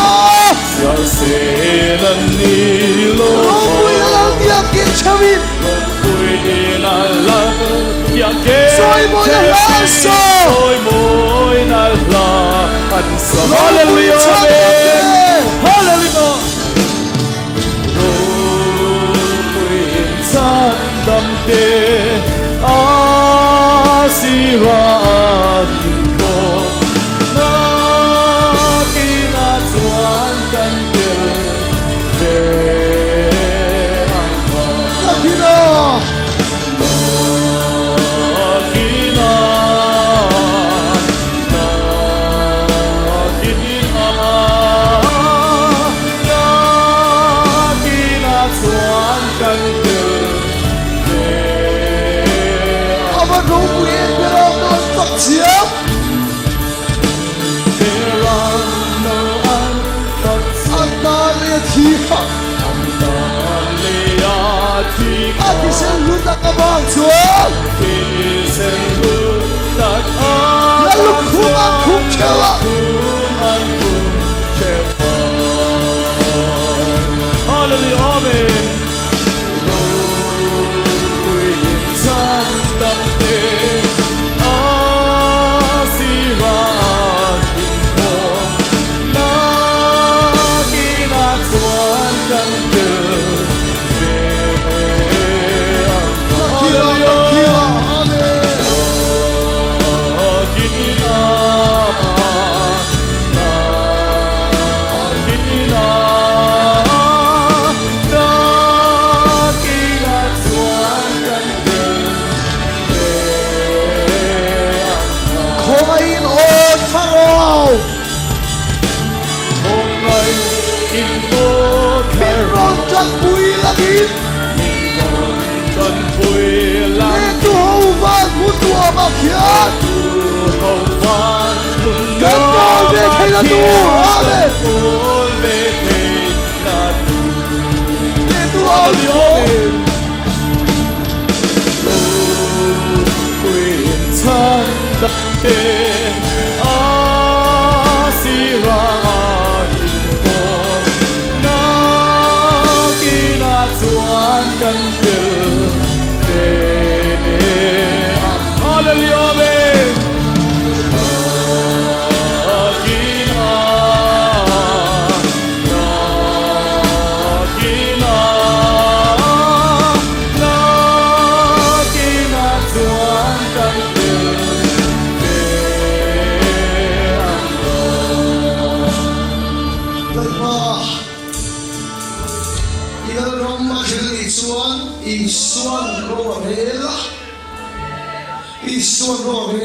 Ropui a lal tiang keh chauhin. Sawi mawina hla an sa. Ropui chhan dam te. Nakinah. A va ropui em ber a, ka van fak chiang. An tan leh a thi kha. A thisen hlu tak avang chuan. Lal lukhum an khum theuh a. Nakinah, nakinah. theihna tur. Amen. Hnehtu au thawm. Lalpa, i Lalram a thlen anih chuan Isuan ro a rel a, Isuan ro a rel.